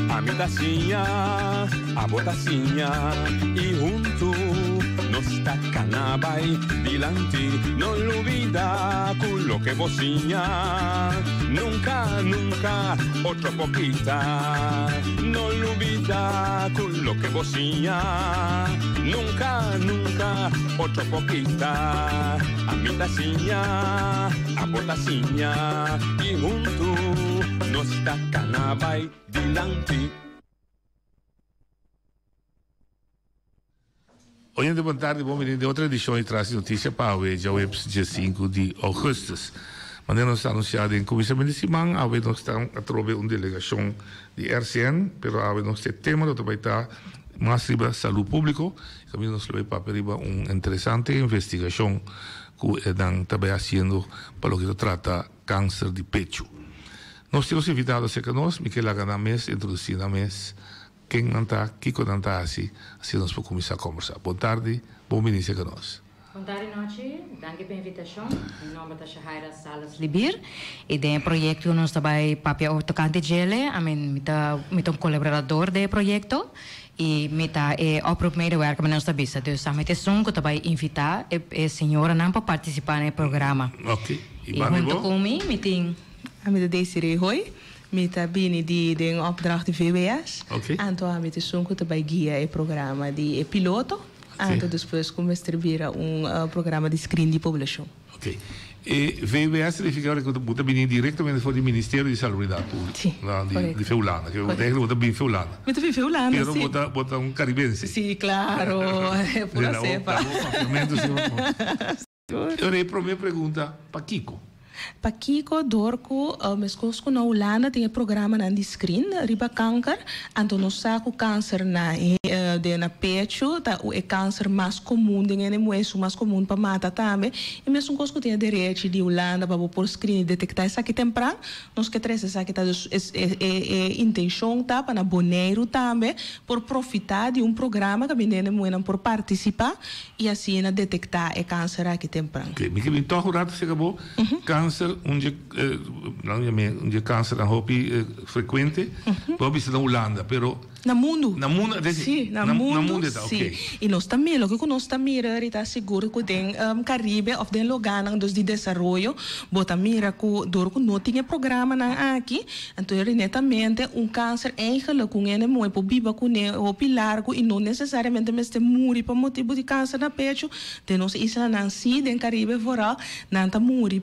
Ami ta siña, abo ta siña y huntu nos ta cana bay dilanti. No lubida cu loke bo siña nunca, nunca otro por kita. No lubida cu loke bo siña nunca, nunca otro por kita. Ami ta siña, abo ta siña y huntu nos ta cana bay dilanti. Oyente bon tardi, bon bini den otro edicion di Tras di Noticia pa awe djaweps diesinku di augustus. Manera nos ta anuncia den cuminsament di siman, awe nos ta atrobe un delegacion di RCN, pero awe nos e tema lo ta bay ta mas riba salud publico, caminda nos lo bay papia riba un interesante investigacion cu e nan ta bay haciendo pa loke ta trata cancer di pecho. Nos tin nos invitado cerca nos, mi ke laga nan mes introduci nan mes. Ken nan ta, kiko nan ta hasi, asina nos por kuminsá kòmbersá. Bon tardi, bon bini serka nos. Bon tardi nochi, danki pa invitashon. Mi nòmber ta Shahaira Salas Libir i den e proyekto ku nos ta bai papia or tokante djele, I mean, mi ta mi ta un kolaborador den e proyekto i mi ta e oproepmedewerker manera nos ta bisa. Dus ami ta esun ku ta bai invitá e e señoranan pa partisipá na e programa. Oké, i I banda di huntu bo? ku mi, mi tin. Ami ta Desiree Hoy. Mi ta bini di den opdracht di VWS. Anto ami ta esun ku ta bai guia e programa di e piloto. Anto despues ku mester bira un programa di screen di poblashon. Ok. E VWS significa ora ku bo ta bini direktamente for di Ministerio di Salubridat Públiko. Si, korekto. Di Hulanda. Ke bo ta bini Hulanda. Mi ta bini Hulanda, si. Pero bo ta bo ta un karibense. Si, klaro. Pura sepa. Ora e prome pregunta, Pakiko? Pakiko dor ku meskos ku na Hulanda tin e programanan di screen riba kanker, anto nos sa ku kanser na den na pechu ta e kanser mas komun den hende muhé, esun mas komun pa mata tambe, i mesun kos ku tin e derechi di Hulanda pa bo por screen i detektá esaki tempran, nos ke trese esaki ta dus e intenshon ta pa na Boneiru tambe por profitá di un programa kaminda hende muhénan por partisipá I asina detektá e kanser aki tempran. Oké, mi ke bin tòg un ratu serka bo. Kanser, un dje, nan yam'é un dje kansernan hopi frekuente. Bo a bisa na Hulanda, pero. Na mundu. Na mundu, es desi? Sí, na mundu. Na mundu e ta, oké. Sí. I nos ta mira, loke ku nos ta mira ahorita sigur ku den Karibe òf den lugánan dus di desaroyo, bo ta mira ku dor ku no tin e programanan aki, Anto e netamente un kanser eigenlijk un hende moe por biba kuné hopi largu i no nesesariamente mester muri pa motibu di kanser na pechu. Den nos islanan sí, den Karibe vooral, nan ta muri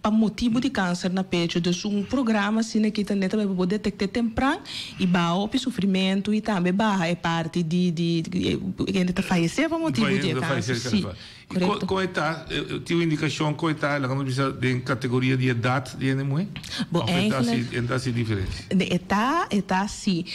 pa motibu di kanser na pechu. Dus un programa asina aki ta netamente pa bo detekt'é tempran i baha hopi sufrimentu i tambe baha e parti di di hende ta fayesé pa motibu di e kanser. Sí. Korekto. Kon e ta, tin un indikashon kon e ta, laga nos bisa den kategoria di edat di hende muhé? Bo Of e ta hasi, eigenlijk. e ta hasi diferensia? De e ta, e ta si.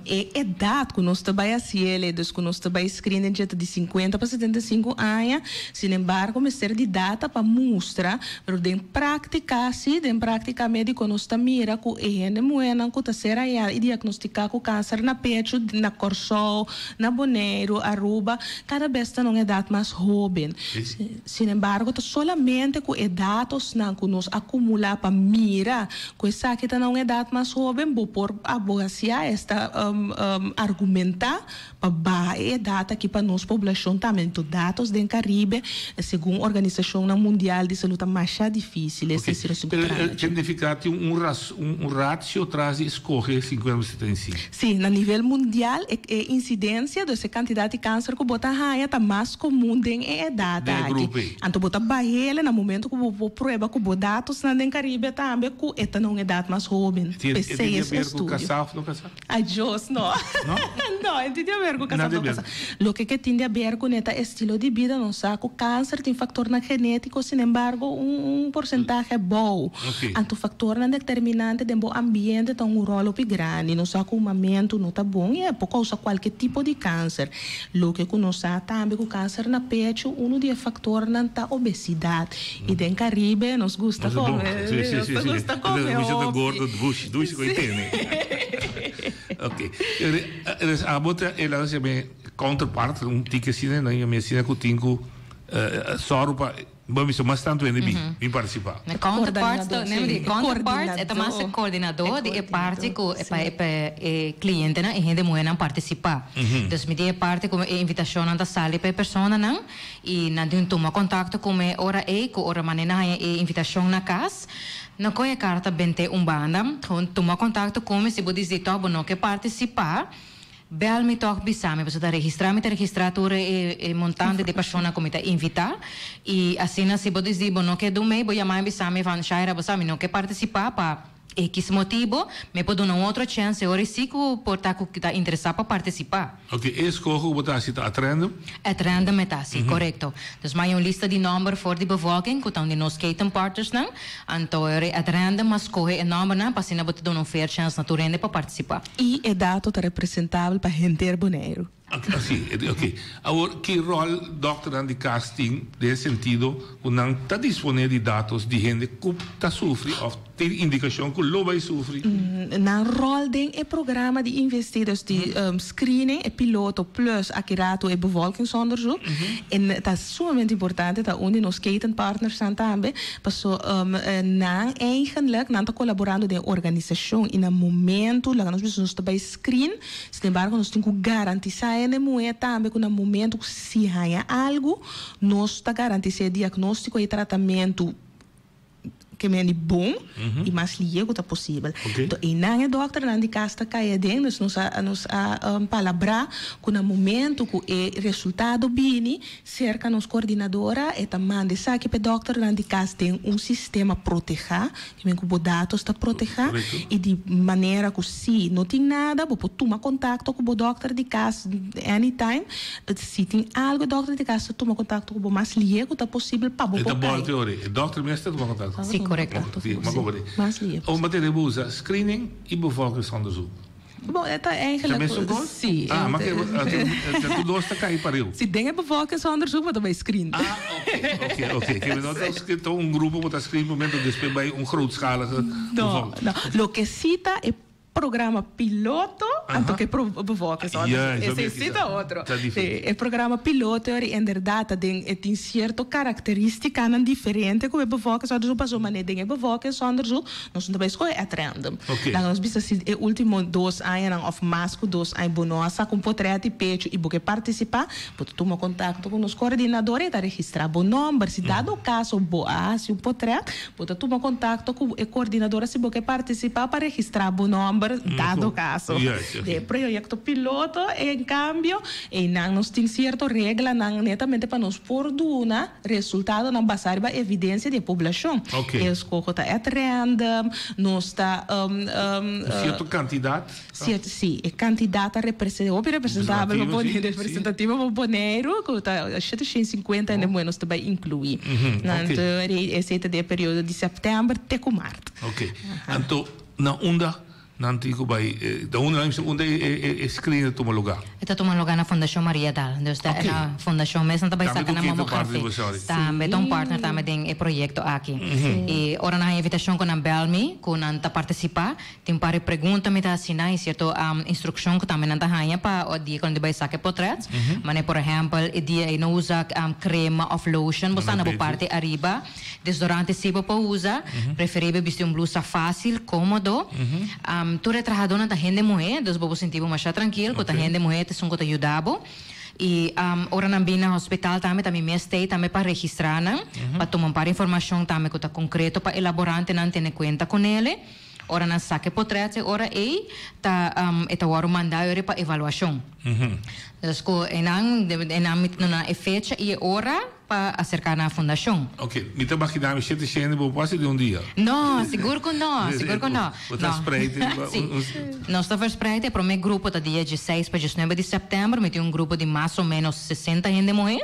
E edat ku nos ta bai hasi el, dus ku nos ta bai screen den dje ta di sinkuenta pa 75 aña. Sin embargo mester di data pa mustra, pero den práktika si, den práktika médiko nos ta mira ku e hende muhénan ku ta ser hañá i diagnostiká ku kanser na pechu na Kòrsou, Na Boneiru, Aruba, kada bes ta na un edat mas hóben. Sin embargo, ta solamente ku e datosnan ku nos akumulá pa mira ku esaki ta na un edat mas hóben, bo por abogasiá, esta argumentá pa baha e edat aki pa nos poblashon tambe. Enton datos den Karibe, segun Organisashonnan Mundial di Salud, ta masha difísil. Oke, pero identifiká tin un un ratio tras di skohe sinkuenta pa 75? Sí, na nivel mundial e e insidensia, dus e kantidat di kanser ku bo ta haña ta mas komun den e edat Den e aki. grupo ei. Anto bo ta bahele na momento ku bo por prueba ku bo datosnan den Karibe tambe ku e ta na un edat mas hóben. E tin e P'esei tin di es haber ku estudio. kasá òf no kasá? Adios, no. No? No, e tin di haber ku kasá Nada òf di no haber. kasá. Loke ke tin di haber kuné ta estilo di bida. Nos sa ku kanser tin faktornan genétiko, sinembargo un un porsentahe abou. Oké. Anto faktornan determinante den bo ambiente ta un ròl hopi grandi. Nos sa ku humamentu no ta bon i e por kousa kualke tipo di kanser. Loke ku nos sa tambe ku kanser na pechu unu di e faktornan ta obesidat. I den Karibe nos gusta kome, nos ta gusta kome hopi. Oké. Dus abo ta e laga mi counterpart un tiki asina, nan yama asina ku tin ku sòru pa. Bo bisa mas tantu hende bin, bin partisipá. E counterparts ta, nee, di counterparts e ta mas e koordinadó di e parti ku pa e pa e klientenan, e hende muhénan partisipá. Dus mi tin e parti ku e invitashonnan ta sali pa e personanan i nan tin tuma kontakto ku mi e ora ei ku ora manera nan haña e invitashon na kas, nan kohe e karta bent'é un banda, gewoon tuma kontakto ku mi si bo disdi tòg bo no ke partisipá. Bel mi tòg bisa mi, pasobra ta registrá mi ta registrá tur e e montante di persona ku mi ta invitá i asina si bo disdi bo no ke dun mei bo yama mi bisa mi van Shaira bo sa mi no ke partisipá pa ekis motibu mi por duna un otro chèns e ora i si ku por ta ku ta interesá pa partisipá. Oke, e eskoho ku bo ta hasi ta at random? At random e ta hasi, korekto. Dus maya un lista di nòmber for di bevolking ku ta un di nos ketenpartnersnan, anto e ora at random a skohe e nòmbernan pa asina bo ta duna un fair chèns na tur hende pa partisipá. I e dato ta representabel pa henter Boneiru. Ok, si, ok. Awor, ki ròl dòkternan di kas tin den e sentido ku nan ta disponé di datos di hende ku ta sufri òf tin indikashon ku lo bai sufri? Nan ròl den e programa di investi, dus di screening, e piloto plus aki rato e bevolkingsonderzoek, en ta sumamente importante, ta un di nos ketenpartnersnan tambe, Paso nan eigenlijk nan ta kolaborando den organisashon i na momento laga nos bisa nos ta bai screen, sin embargo nos tin ku garantisá hende muhé tambe ku na momento ku si haña algu nos ta garantisá e diagnóstiko i e tratamentu ke mende bon i mas lihe ku ta posibel. Enton einan e dòkternan di kas ta kai aden, dus nos a nos a palabrá ku na momento ku e resultado bini Serka nos koordinadora e ta manda esaki pa e dòkternan di kas den un sistema protehá, ke men ku bo datos ta protehá i di manera ku si no tin nada bo por tuma kontakto ku bo dòkter di kas anytime. Si tin algu e dòkter di kas ta tuma kontakto ku bo mas lihe ku ta posibel pa bo E ta por kai. bòlti ora e dòkter mes ta tuma kontakto? Si, korekto. Si, Mas lihe posibel. Bo ta usa screening i bevolkingsonderzoek. Bon, e ta eigenlijk. Ta mesun kos? Si. Ah, ma ke tur dos ta kai pareu. Si, den e bevolkingsonderzoek bo ta bai screen. Ah, oké, oké, oké. Ke no ta ta un grupo bo ta screen momento despues bai un grootschalige No, no. Loke si ta e programa piloto, anto ke bevolkingsonderzoek. Esei si ta otro. Ta diferente. E programa piloto ori inderdaad ta den e tin sierto karakteristikanan diferente ku e bevolkingsonderzoek pasobra manera den e bevolkingsonderzoek Nos no ta bai skohe at random. Laga nos bisa si e ultimo dos añanan of mas ku dos aña bo no a saka un potret di pechu i bo ke partisipá, bo ta tuma kontakto ku nos koordinador i e ta registrá bo nòmber. Si dado kaso bo a hasi un potret, bo ta tuma kontakto ku e koordinador si bo ke partisipá pa registrá bo nòmber dado kaso. Den e proyekto piloto, en kambio, einan nos tin sierto reglanan netamente pa nos por duna. Resultadonan basá riba evidensia di e poblashon. E eskoho ta at random, nos ta. Un sierto kantidat? Sierto, si. E kantidat ta hopi representabel pa Boneiru, representativo pa Boneiru, ku ta 750 hende muhé nos ta bai inkluí. Anto esei ta den e periodo di sèptèmber te ku mart. Oke. Anto na unda Nan tin ku bai ta unda nan bisa unda e screen ta tuma luga? E ta tuma luga na Fundashon Maria Dal. Dus ta na fundashon mes nan ta bai saka nan mamografia. Tambe ta un partner tambe den e proyekto aki. I ora nan haña invitashon ku nan bèl mi ku nan ta partisipá, tin un par di pregunta mi ta hasi nan i sierto instrukshon ku tambe nan ta haña pa e dia ku nan ta bai saka e potrèt. Manera por ehèmpel e dia ei no usa krema òf lotion, bo sta na bo parti ariba. Desodorante si bo por usa, preferibel bisti un blusa fácil, cómodo. Tur e trahadónan ta hende muhé, dus bo por sinti bo masha trankil ku ta hende muhé ta esun ku ta yuda bo. I ora nan bin na hospital tambe ta mi mes stay tambe pa registrá nan, pa tuma un par informashon tambe ku ta konkreto pa e laborantenan tene kuenta kunele. Ora nan saka e potrèt e ora ei ta e ta wòrdu mandá yori pa evaluashon. Dus ku einan einan mi ta duna e fecha i e ora pa aserká na fundashon. Oke, mi ta bakiná mi shete shende bo por hasi den un dia. No, sigur ku no, sigur ku no. Bo ta spreid riba un. Si, nos ta verspreid. E promé grupo ta dia dieseis pa diesnuebe di sèptèmber. Mi tin un grupo di mas o ménos sesenta hende muhé.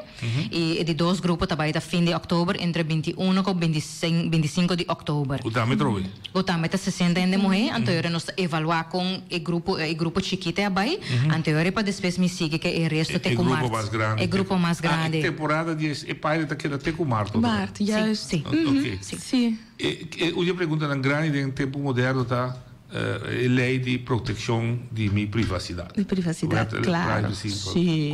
I e di dos grupo ta bai ta fin di òktober entre binti uno ku bintisinko di òktober. Ku tambe trobe? Ku tambe ta sesenta hende muhé. Anto yora nos ta evaluá kon e grupo e grupo chikito a bai. Anto yora pa despues mi sigui ku e resto te ku mart. E grupo mas grandi. E grupo mas grandi. Ah, e temporada di e pilot ta keda te ku mart otro? Mart, juist. Si. Oké. Si. E un di e preguntanan grandi den tempu moderno ta. E lei di protekshon di mi privasidat. Di privasidat, klaro. Si, si.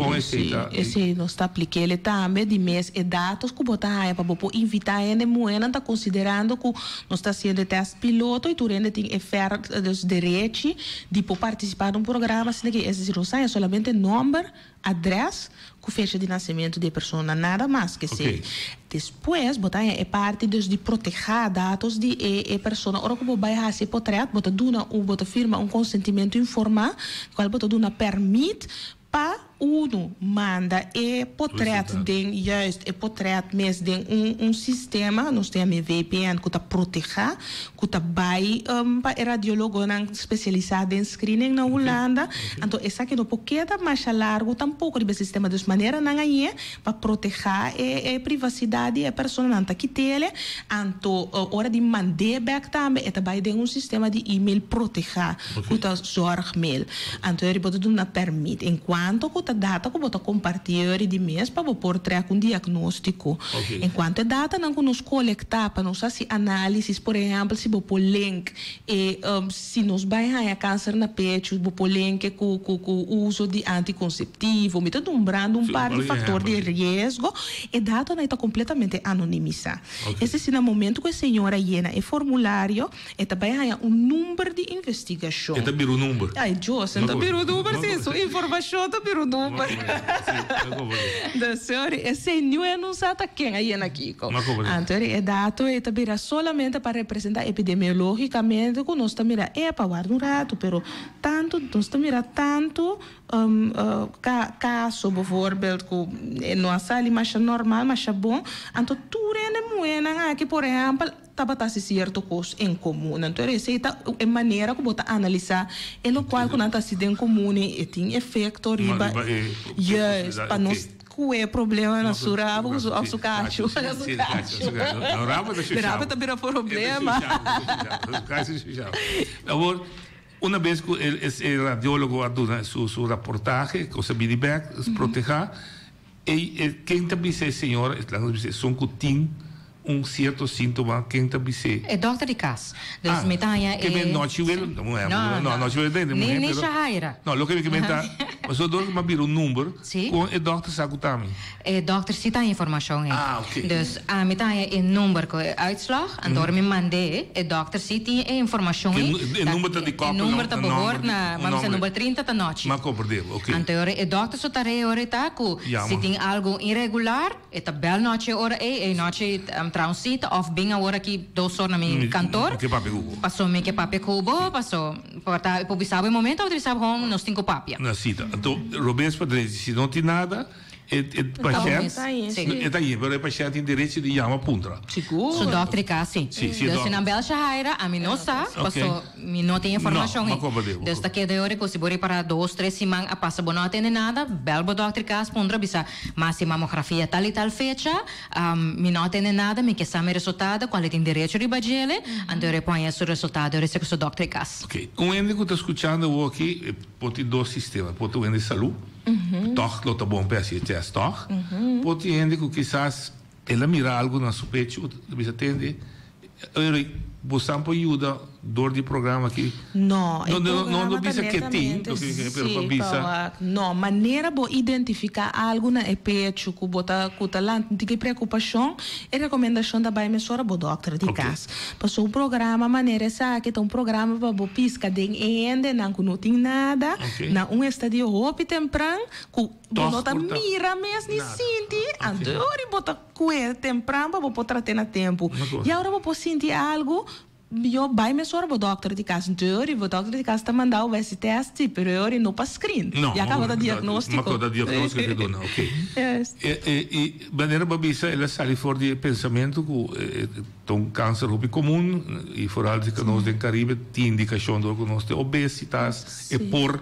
Esei nos ta aplik'el tambe. Di mes e datos ku bo ta haña pa bo por invitá hende muhénan ta konsiderando ku nos ta hasiendo e tèst piloto i tur hende tin e fèr, dus derechi di por partisipá den un programa asina ke. Es desir, nos ta haña solamente nòmber, Adres ku fecha di nasementu di e persona, nada mas ke esei. Despues bo ta haña e parti dus di protehá datos di e e persona. Ora ku bo bai hasi e potrèt bo ta duna un bo ta firma un konsentimentu informá, kual bo ta duna pèrmit pa unu manda e potrèt den juist e potrèt mes den un un sistema, nos ta yama e VPN, ku ta protehá. Ku ta bai pa e radiologonan spesialisá den screening na Hulanda. Anto esaki no por keda masha largu tampoko riba e sistema. Dus manera nan a ñe pa protehá e e privasidat di e personanan ta kit'ele. Anto ora di mand'é bèk tambe e ta bai den un sistema di email protehá ku ta zorgmail. Anto eri bo ta duna pèrmit. Enkuanto ku ta data ku bo ta kompartí eri di mes pa bo por trèk un diagnóstiko. Enkuanto e datanan ku nos kolektá pa nos hasi análisis, por ehèmpel si bo por link e si nos bai haña kanser na pechu, bo por link e ku ku ku uso di antikonseptivo. Mi ta nombrando un par di faktor di riesgo. E datonan ei ta kompletamente anonimisá. Es desir, na momentu ku e señora yena e formulario, E ta bai haña un number di investigashon. E ta bira un number. Ai Dios, e ta bira un number si, su informashon ta bira un number. Dus sorry, esei niun e no sa ta ken a yena kiko. Anto e dato ei ta bira solamente pa representa epidemiologicamente ku nos ta mira, epa, warda un ratu, pero tantu, nos ta mira tantu Caso bijvoorbeeld cu e no a sali masha normal, masha bon, anto tur hende muhernan aki por ehempel tabata haci cierto cos en comun. Anto esey ta e manera cu bo ta analisa e locual cu nan ta haci den comun y e tin efecto riba, juist, pa nos cu e problema na su rabo cu su of su cacho. Na su cacho. Rabo ta bira problema. Awor, Una bes ku e radiólogo a duna su raportahe, ku sa bini bèk, protehá, ei ken ta bisa e señora, laga nos bisa esun ku tin un sierto síntoma, ken ta bis'é? E dòkter di kas. Dus mi ta haña e. Ke men nochi wel, no, no, nochi wel ta hende muhé, pero. Ni Shahaira. No, loke mi ke men ta, pasobra dor ku mi a bira un number, kon e dòkter sa ku ta mi? E dòkter si ta haña informashon ei. Ah, oké. Dus ami ta haña e number ku e uitslag, anto ora mi mand'é, e dòkter si tin e informashon ei. E number ta di kòpel na un nomber. E number ta behoort na, bo a bisa number 30 ta nòchi. M'a komprendé, oké. Anto ora e dòkter su tarea ora ta ku si tin algu iregular, e ta bèl nòchi e ora ei, e nòchi traha un sita òf bin awor aki dos or na mi kantor. Mi ke papia ku bo. Paso mi ke papia ku bo, paso por ta, por bisa bo e momento òf ta bisa bo hon nos tin ku papia. Na sita. Anto robes pa drechi, si no tin nada. E pashènt, e ta yin, pero e pashènt tin derecho di yama puntra. Sigur. Su dòkter di kas, si. Si, si e Dus dòkter. si nan bèl Shahaira, ami no sa, paso mi no tin informashon No, ei. no komprendé bo. Dus ta keda e ora ku si bo ripará dos, tres siman a pasa bo no a tende nada, bèl bo dòkter di kas, puntra, bisa, m'a hasi mamografia tal i tal fecha, mi no a tende nada, mi ke sa mi resultado, kual e tin derecho riba djele, anto e por haña su resultado e resa ku su dòkter di kas. Oké, un hende ku ta skuchando awor aki, por tin dos sistema, por ta un hende di salú, Tòg lo ta bon pa e hasi e tèst, tòg? Por tin hende ku kisas el a mira algu na su pechu, ta bisa, Tende, Eric, bo san por yuda dor di e programa aki? No, e No, no programa ta bisa ke tin, netamente, lo ke, pero pa sí, bisa. pa wak. No, manera bo identifiká algu na e pechu ku bo ta, ku ta lanta un tiki preokupashon, e rekomendashon ta bai mesora bo dòkter di kas. Pasobra un programa manera esaki ta un programa pa bo pisca den e hendenan cu no tin nada, na un estadio hopi tempran cu bo no ta mira mes ni sinti, anto e ora bo ta cue tempran pa bo por trate na tempo. Y ora bo por sinti algo, yo bay mesora bo dokter di cas. Anto e ora bo dokter di cas ta manda bo haci test, si, pero e ora no pa screen. Ya caba ta diagnostico. Ta diagnostico te duna, ok. Y manera bo a bisa, el a sali for di e pensamento cu Ta un kanser hopi komun i foral si nos den Karibe tin indikashon dor ku nos tin obesitas e por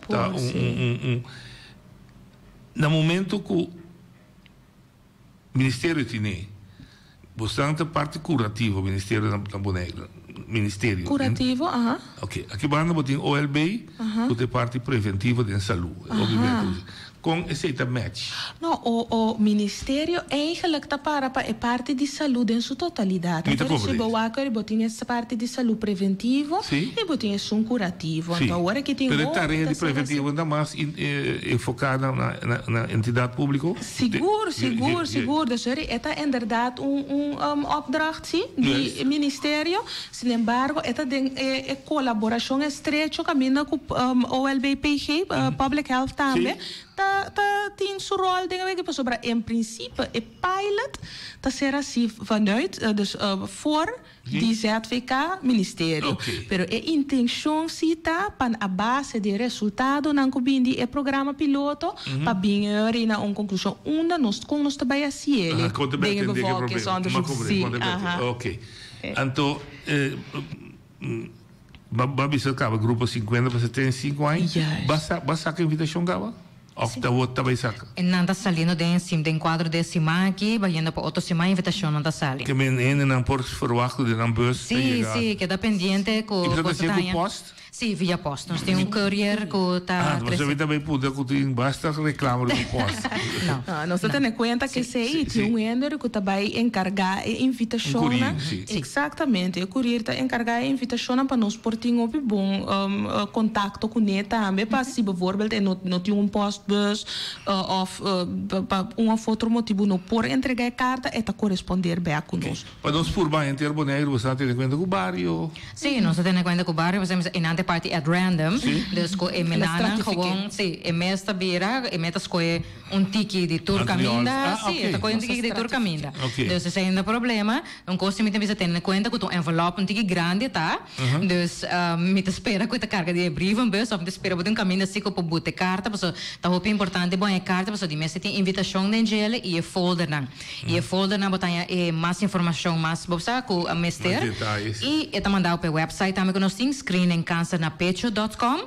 ta un un na momento ku ministerio tine bosnan ta parti kurativo ministerio na Boneiru ministerio Kurativo aha. Ok aki banda bo tin OLB ku ta e parti preventivo den salu obviamente. Kon esei ta match? No, o o ministerio eigenlijk ta para pa e parti di salú den su totalidat. Mi ta Anto si komprendé. bo wak bo tin e parti di salú preventivo Sí. i bo tin esun kurativo. Sí. Anto awor aki tin Pero e hopi tarea ta di ser hasi. preventivo no ta mas in enfoká na na na na entidat públiko? Sigur, sigur, sigur. Dus hoor, e ta inderdaad un un opdracht sí di Juist. ministerio. Sin embargo, e ta den e e kolaborashon estrecho kaminda ku OLBPG, Public Health tambe, ta ta tin su ròl den e wiki pasobra en prinsipe e pilot ta ser hasi vanuit, dus for di ZVK ministerio. Pero e intenshon si ta pa a base di e resultadonan ku bin di e programa piloto pa bin yori na un konklushon unda nos kon nos ta bai hasi el den e bevolkingsonderzoek. Si, aha. Anto Bo a bisa caba grupo 50 pa 75 aña. Juist. Bo sa bo a saca invitacion caba? Of ta bo ta bay saca? E nan ta saliendo den sim den cuadro di e siman aki, bayendo pa otro siman invitacionnan ta sali. Ke men hendenan por verwacht cu den nan bus ta Sí, yega. sí, keda pendiente cu I bo ta bo ta hacié cu haña. post? Sí, via post. Nos tin un courier cu ta Ah, trece. bo ta bay puntra cu tin basta reclamo riba post. No. No, nos ta tene cuenta cu esey tin un hende cu ta bay encarga e invitacionnan. Un courier, sí. Exactamente, e courier ta encarga e invitacionnan pa nos por tin hopi bon contacto cune tambe pa si bijvoorbeeld e no no tin un postbus of pa un of otro motibu no por entrega e carta e ta coresponder bek cu nos. Pa nos purba henter Boneiru bo sa tene cuenta cu bario. Sí, nos ta tene cuenta cu bario pasobra mi sa e nan ta parti at random. Dus cu e mendanan gewoon, sí, e mes ta bira, e mes ta scoge un tiki di tur caminda. Ah, Sí, e ta ok. coge un tiki di tur caminda. Ok. Dus esey no ta problema. Un cos si mi ta bisa tene cuenta cu ta un envelop un tiki grandi ta. Dus mi ta spera cu e ta carga di e brievenbus of mi ta spera bo tin un caminda asi cu por buta e carta pasobra ta hopi importante bo haña e carta pasobra di mes ta tin invitacion den djele y e foldernan. Y e foldernan bo ta haña e mas informacion mas bo sa cu mester. Mas detalles. Y e ta manda bo pa e website tambe cu nos tin, screeningcancernapecho dot com.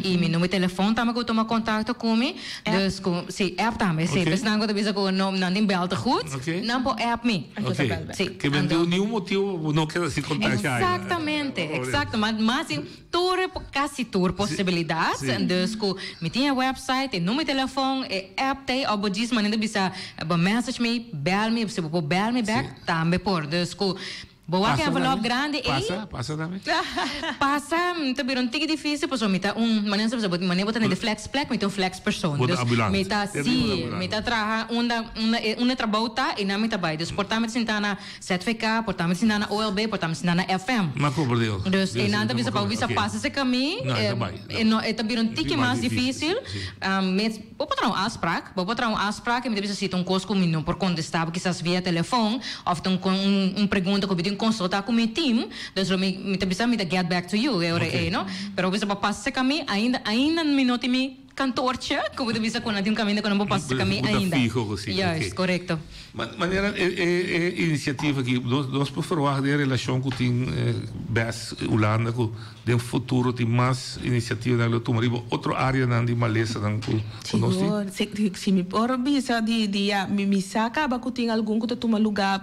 Y mi numero di telefon tambe cu bo tuma contacto cu mi. Dus cu, si, app tambe, si. Ok. Esnan cu ta bisa cu no, nan tin bel te goed, Ok. nan por app mi. Ok. Si, Ke men anto. niun motivo bo no keda sin contacto. Exactamente, exacto. Ma mas tin tur e casi tur posibilidad. Dus cu mi tin e website, e numero di telefon, e app t'ey, of bo djis manera ta bisa bo message mi, bel mi, si bo por bel mi bek, tambe por. Dus cu Bo wak Pasa envelop tambe? grandi ei. Pasa, pasa tambe? Pasa, ta bira un tiki dificil pasobra mi ta un, manera sa bisa, manera bo ta na di flex plek, mi ta un flex persoon. Bo ta Dus ambulant. mi ta, Te si, riba ambulant. mi ta traha unda, unda e, unda e trabou ta, einan mi ta bai. Dus por ta mi ta sinta na ZVK, por ta mi ta sinta na OLB, por ta mi ta sinta na FM. Ma comprende. Dus Dus einan ta bisa pa bo bisa ok. pasa esei camí, No, e ta bai. e no, e ta bira un tiki Mas mas difícil, difícil. si. Mits, bo por traha un afspraak, bo por traha un afspraak i mi ta bisa si ta un kos ku mi no por kontestá bo kisas via telefon òf ta un un pregunta ku mi tin konsultá ku mi team, dus lo mi mi ta bisa mi ta get back to you e ora ei no. Pero bo bisa bo pasa serka mi ainda ainda mi no tin mi kantoortje ku bo ta bisa ku nan tin un kaminda ku nan por pasa serka mi Bo ta ainda. fiho ku si, Juist, oké. korekto. Manera e e inisiativa aki nos nos por ferwagt den relashon ku tin bes Hulanda ku den futuro tin mas inisiativanan lo tuma riba otro areanan di malesanan ku nos tin. Sigur, si si mi por bisa di di ya mi mi sa kaba ku tin algun ku ta tuma luga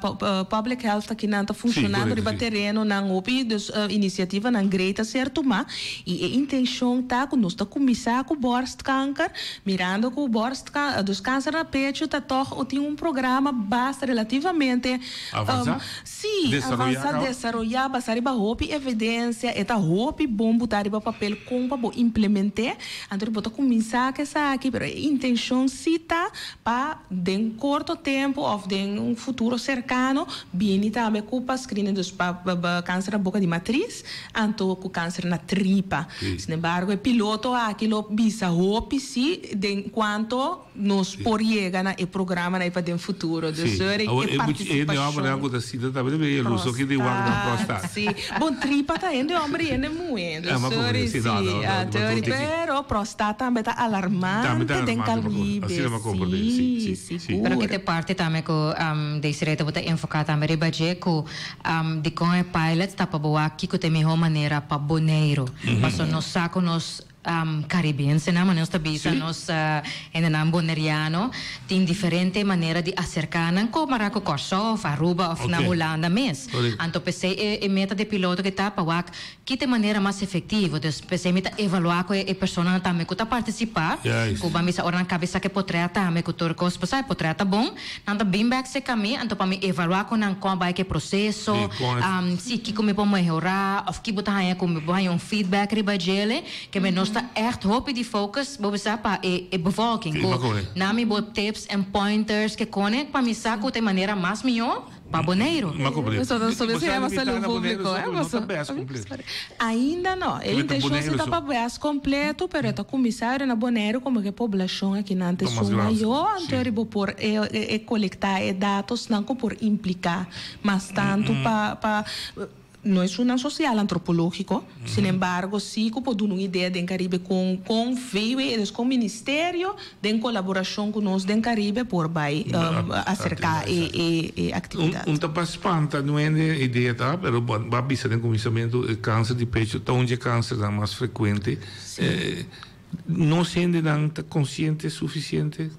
public health aki nan ta funshonando riba terenonan hopi dus inisiativanan great ta ser tuma i e intenshon ta ku nos ta kuminsá ku borstkanker mirando ku borst Dus kanser na pechu ta tòg o tin un programa basta relativamente Avansá? Sí, Desaroyá avansá, kaba? desaroyá, basá riba hopi evidensia, e ta hopi bon butá riba papel kon pa bo implement'é. Anto bo ta kuminsá ku esaki, pero e intenshon sí ta pa den korto tempu òf den un futuro serkano bini tambe ku pa screening, dus pa kanser na boka di matris. Anto cu cancer na tripa. Sin embargo, e piloto aki lo bisa hopi si den cuanto nos por yega na e programa na pa den futuro. Dus sorry, Awor, e e much- e hende homber participacion. cu ta sinta tambe ta bira jaloers, oke di wak na Prostat, prostat. si. Bon, tripa ta hende homber y hende muhe. Dus Ah, maar sorry, comprende, si, no, si. no, no, Ah, no, sorry, no, no, pero prostat tambe ta Tambe ta alarmante den alarmante, maar goed. Caribe. Asina mi a comprende, si, Si, si, si. sigur. Pero ki ta e parti tambe cu Desiree tabata enfoca tambe riba dje cu Dikon e pilot ta pa bo wak kiko ta e mihó manera pa Boneiru? Pasobra nos sa ku nos Caribensenan, manera nos ta bisa, nos hendenan Boneriano tin diferente manera di acerca nan comara cu Corsou of Aruba of na Hulanda mes. Anto p'esey e meta di e piloto ki ta pa wak ki ta e manera mas efectivo. Dus p'esey mi ta evalua cu e personanan tambe cu ta participa, cu ban bisa ora nan cabe sa cu e potret tambe cu tur cos, pasobra e potret ta bon, Nan ta bin bek serka mi, anto pa mi evaluá ku nan kon a bai ku e proseso, si kiko mi por mehorá òf ki bo ta haña ku mi por haña un feedback riba djele, ke mi nos ta ègt hopi di focus, bo bisa, pa e e bevolking, ku nan mi bo tips en pointers ke kone pa mi sa ku ta e manera mas mihó pa Boneiru. Ainda no. E intenshon si ta pa bes kompleto, pero e ta kuminsá ora na Boneiru komo ku e poblashon akinan ta esun mayó, anto ora bo por e kolektá e datosnan ku por impliká mas tantu pa pa no esunnan sosial antropológiko, sinembargo si ku por duna un idea den Karibe kon kon VW, dus kon ministerio den kolaborashon ku nos den Karibe por bai aserká e aktividat. Un ta pa spanta no hende idea ta, pero bo a bisa den kuminsamentu e kanser di pecho ta un dje kansernan mas frekuente. Nos hendenan ta konsiente sufisiente?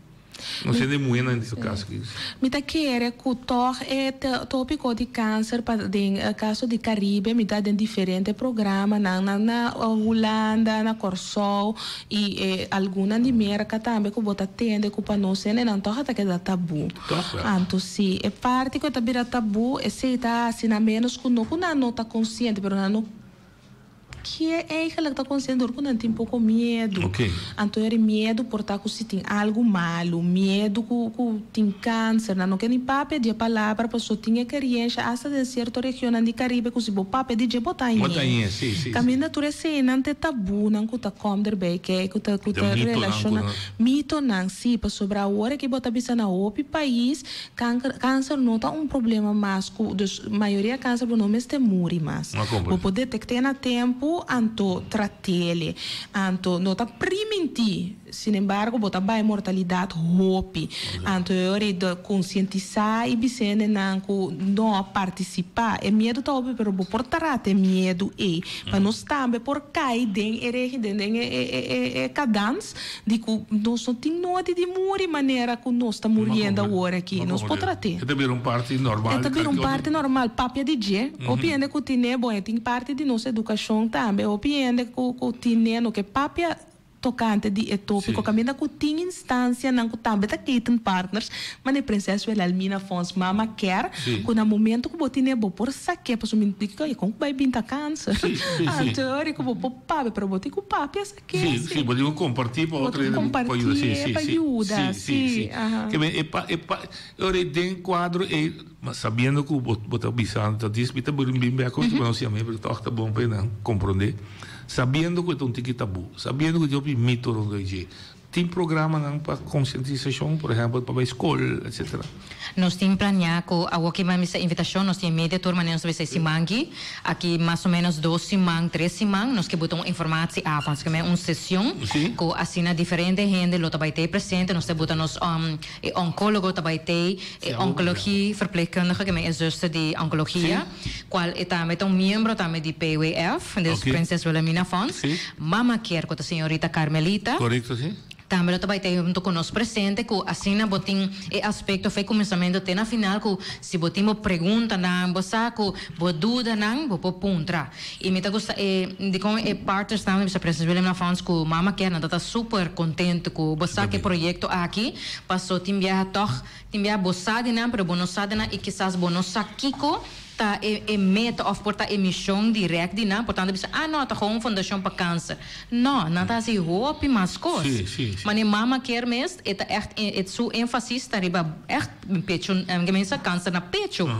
Nos hende muhénan den kaso aki. Mi ta kere ku tòg e tópiko di kanser pa den kaso di Karibe mi ta den diferente programanan na na Hulanda, na Kòrsou i e algunnan di Merka tambe ku bo ta tende ku pa nos hendenan tòg a ta keda tabú. Tòg wèl. Anto si e parti ku e ta bira tabú esei ta hasi nan ménos ku no ku nan no ta konsiente pero nan no Ke eigenlijk ta konsiente dor ku nan tin poko miedu. Anto eri miedu por ta ku si tin algu malu, miedu ku ku tin kanser. Nan no ke ni papia di e palabra paso tin e keriensha asta den sierto regionnan di Karibe ku si bo papia di dje bo ta añ'é. Kaminda tur eseinan ta e tabunan ku ta kom derbei kei ku ta ku ta relashona. Mitonan, si, pasobra awor aki bo ta bisa na hopi pais Kanker, kanser no ta un problema mas ku, dus mayoria kanser bo no mester muri mas. Bo por detekt'é na tempu anto trat'é. Anto no ta primintí, sin embargo bo ta bai mortalidat hopi. Anto e ora ei ta konsientisá i bisa hendenan ku no partisipá. E miedu ta hopi pero bo por trata e miedu ei pa nos tambe por kai den e regi, den e kadans. Di ku nos no tin nodi di muri manera ku nos ta muriendo awor aki. Nos por trat'é. E ta bira un parti normal. E ta bira un parti normal. Papia di dje. Hopi hende ku tin'é, bon, e tin parti di nos edukashon tambe. Hopi hende ku ku tin'é no ke papia tokante di e tópiko. Kaminda ku tin instansianan ku tambe ta ketenpartners, manera Prinses Wilhelmina Fonds, Mama Care, ku na momento ku bo tin'é bo por sak'é pasobra mi di ku kon ku bai bin ta kanser. Anto ku bo por papia, pero bo tin ku papia. Sí, sí, bo tin ku kompartí pa otro hende pa yuda. Sí, sí, sí. Sí, sí, sí. Ke men e pa, e pa, ora e den kuadro ei, ma sabiendo ku bo, bo ta bisa, ta dis, mi ta bin bin bek ku nos yam'é, pero tòg ta bon pa e nan komprondé. Sabiendo ku e ta un tiki tabú, sabiendo ku tin hopi mito rondó di dje, Tin programanan pa konsientisashon, por ehèmpel pa bai skol, etsetera. Nos tin planeá ku awor ki mami sa invitashon, nos tin media tur manera nos ta bisa e siman aki, aki mas o ménos dos siman, tres siman, nos ke buta un informatieavond, nos ke mei un sesion ku asina diferente hende lo ta bai tei presente, nos ta buta nos e onkólogo ta bai tei, e onkologie verpleegkundige, ke mei e zuster di onkologia, kual e tambe ta un miembro tambe di PWF, dus Prinses Wilhelmina Fonds. Mama kier ku ta señorita Carmelita. Korekto si. Tambe lo ta bai ta hunto ku nos presente ku asina bo tin e aspekto fe kuminsamentu te na final ku si bo tin bo preguntanan bo sa ku bo dudanan bo por puntra. I mi ta gusta e dikon e partnersnan mi bisa Prinses Wilhelmina Fonds ku Mama Kier nan ta ta super kontentu ku bo sa ku e proyekto aki paso tin biaha tòg tin biaha bo sa di nan pero bo no sa di nan i kisas bo no sa kiko Ta e e meta of por ta e mision direct di nan, por tanto bisa, ah no, ta gewoon un fundacion pa cancer. No, nan ta haci hopi mas cos. Sí, sí, sí. Mane Mama Care mes, e ta echt, e su enfasis ta riba echt pecho, ke men sa cancer na pecho.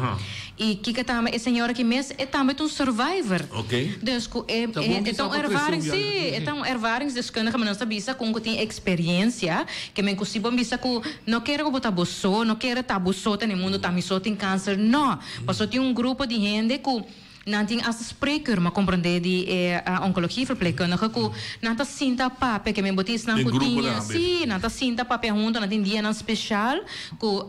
I kiko tambe e señora aki mes, e tambe ta un survivor. Ok. Dus cu e, Ta bon e ki ta sa un pa trece un ervaring, biaha. sí, e ta un ervaringsdeskundige, ma nos ta bisa con cu tin experiencia, ke men cu si bo bisa cu no kere cu bo ta bo so, no kere ta bo so ta na e mundo, ta mi so tin cancer, no. Pasobra tin un grupo di hende ku Nan tin hasta spreekuur, m'a comprende di e oncologieverpleegkundige cu nan ta sinta papia, ke men bo tin esnan Den cu grupo tin, tambe. sí, nan ta sinta papia hunto, nan tin dianan special cu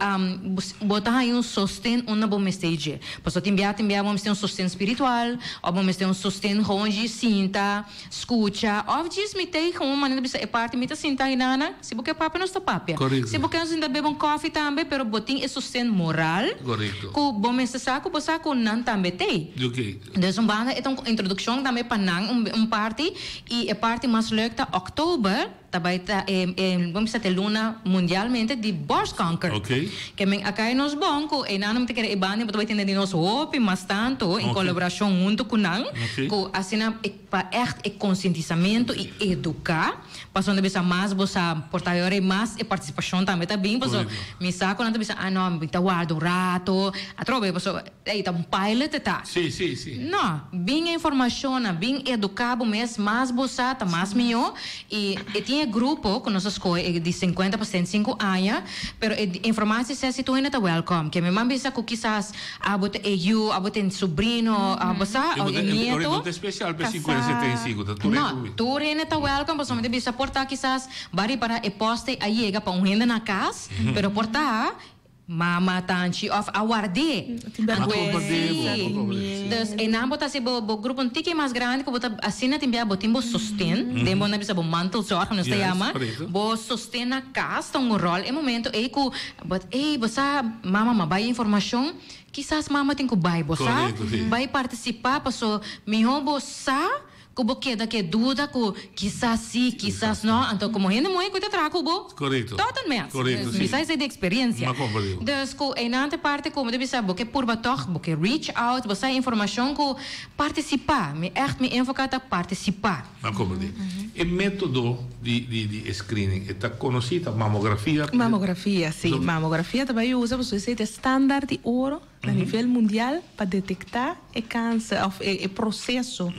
bo ta haña un sosten unda bo mester dje. Pasobra tin bia, tin bia bo mester un sosten spiritual, of bo mester un sosten gewoon djis sinta, scucha, of djis mi tey gewoon manera bisa e parti mi ta sinta ahinana, si bo ke papia nos ta papia. Correcto. Si bo ke nos sinta bebe un koffie tambe, pero bo tin e sosten moral Correcto. cu bo mester sa cu bo sa cu nan tambe tey. Oké. Dus un banda e ta un introduccion tambe pa nan un un parti y e parti mas leuk ta oktober ta bay ta e e bo bisa ta e luna mundialmente di borstkanker. Oké. Ke men a kai nos bon ku einan mi ta kere e banda bo ta bay tende di nos hopi mas tanto en Oké. kolaborashon hunto ku nan Oké. ku asina e pa ègt e konsientisamentu i eduká pasobra nan ta bisa mas bo sa por ta yora i mas e partisipashon tambe ta bin pasobra Korekto. mi sa ku nan ta bisa ah no mi ta warda un rato atrobe pasobra ey ta un pilot e ta. Sí, sí, sí. No, bin e informashonnan, bin eduká bo mes, mas bo sa ta mas mihó. I e tin e grupo ku nos a skohe e di sinkuenta pa sesenta i sinku aña, pero e informatie sessie tur hende ta wèlkòm. Ke mi man bisa ku kisas abo ta e yu, abo ta e subrino, abo sa, E o e nieto. no ta spesial pa e sinkuenta sesenta i sinku, ta tur hende No, tur hende ta wèlkòm pasobra mi ta bisa por ta kisas bo a ripará e pòste a yega pa un hende na kas, pero por ta Mama, tanchi of a ward'é. Tin Anto, bergüenza, sí. tin miedu. Dus einan bo ta hasi bo bo grupo un tiki mas grandi ku bo ta asina tin bia bo tin bo sosten, den bo nan bisa bo mantelzorg nos ta Yes, yama, korekto. bo sosten na kas ta un ròl e momento ei ku bo ey bo sa mama ma bai informashon kisas mama tin ku bai bo sa Korekto, sí. bai partisipá paso mihó bo sa Ku bo keda ku e duda ku kisas si, kisas no, anto komo hende muhé ku ta traha ku bo Korekto. tot en mes. Korekto, Dus si. mi sa esei di eksperensia. M'a komprendé. Dus ku einan ta e parti ku mi ta bisa bo ke purba tòg, bo ke reach out, bo sa e informashon ku partisipá. Mi ègt mi enfoká ta partisipá. M'a komprendé. E método di di di e screening e ta konosí, ta mamografia? Mamografia, si. Mamografia ta bai usa pasobra esei ta e standaard di oro. Na nivel mundial pa detektá e kanser òf e proseso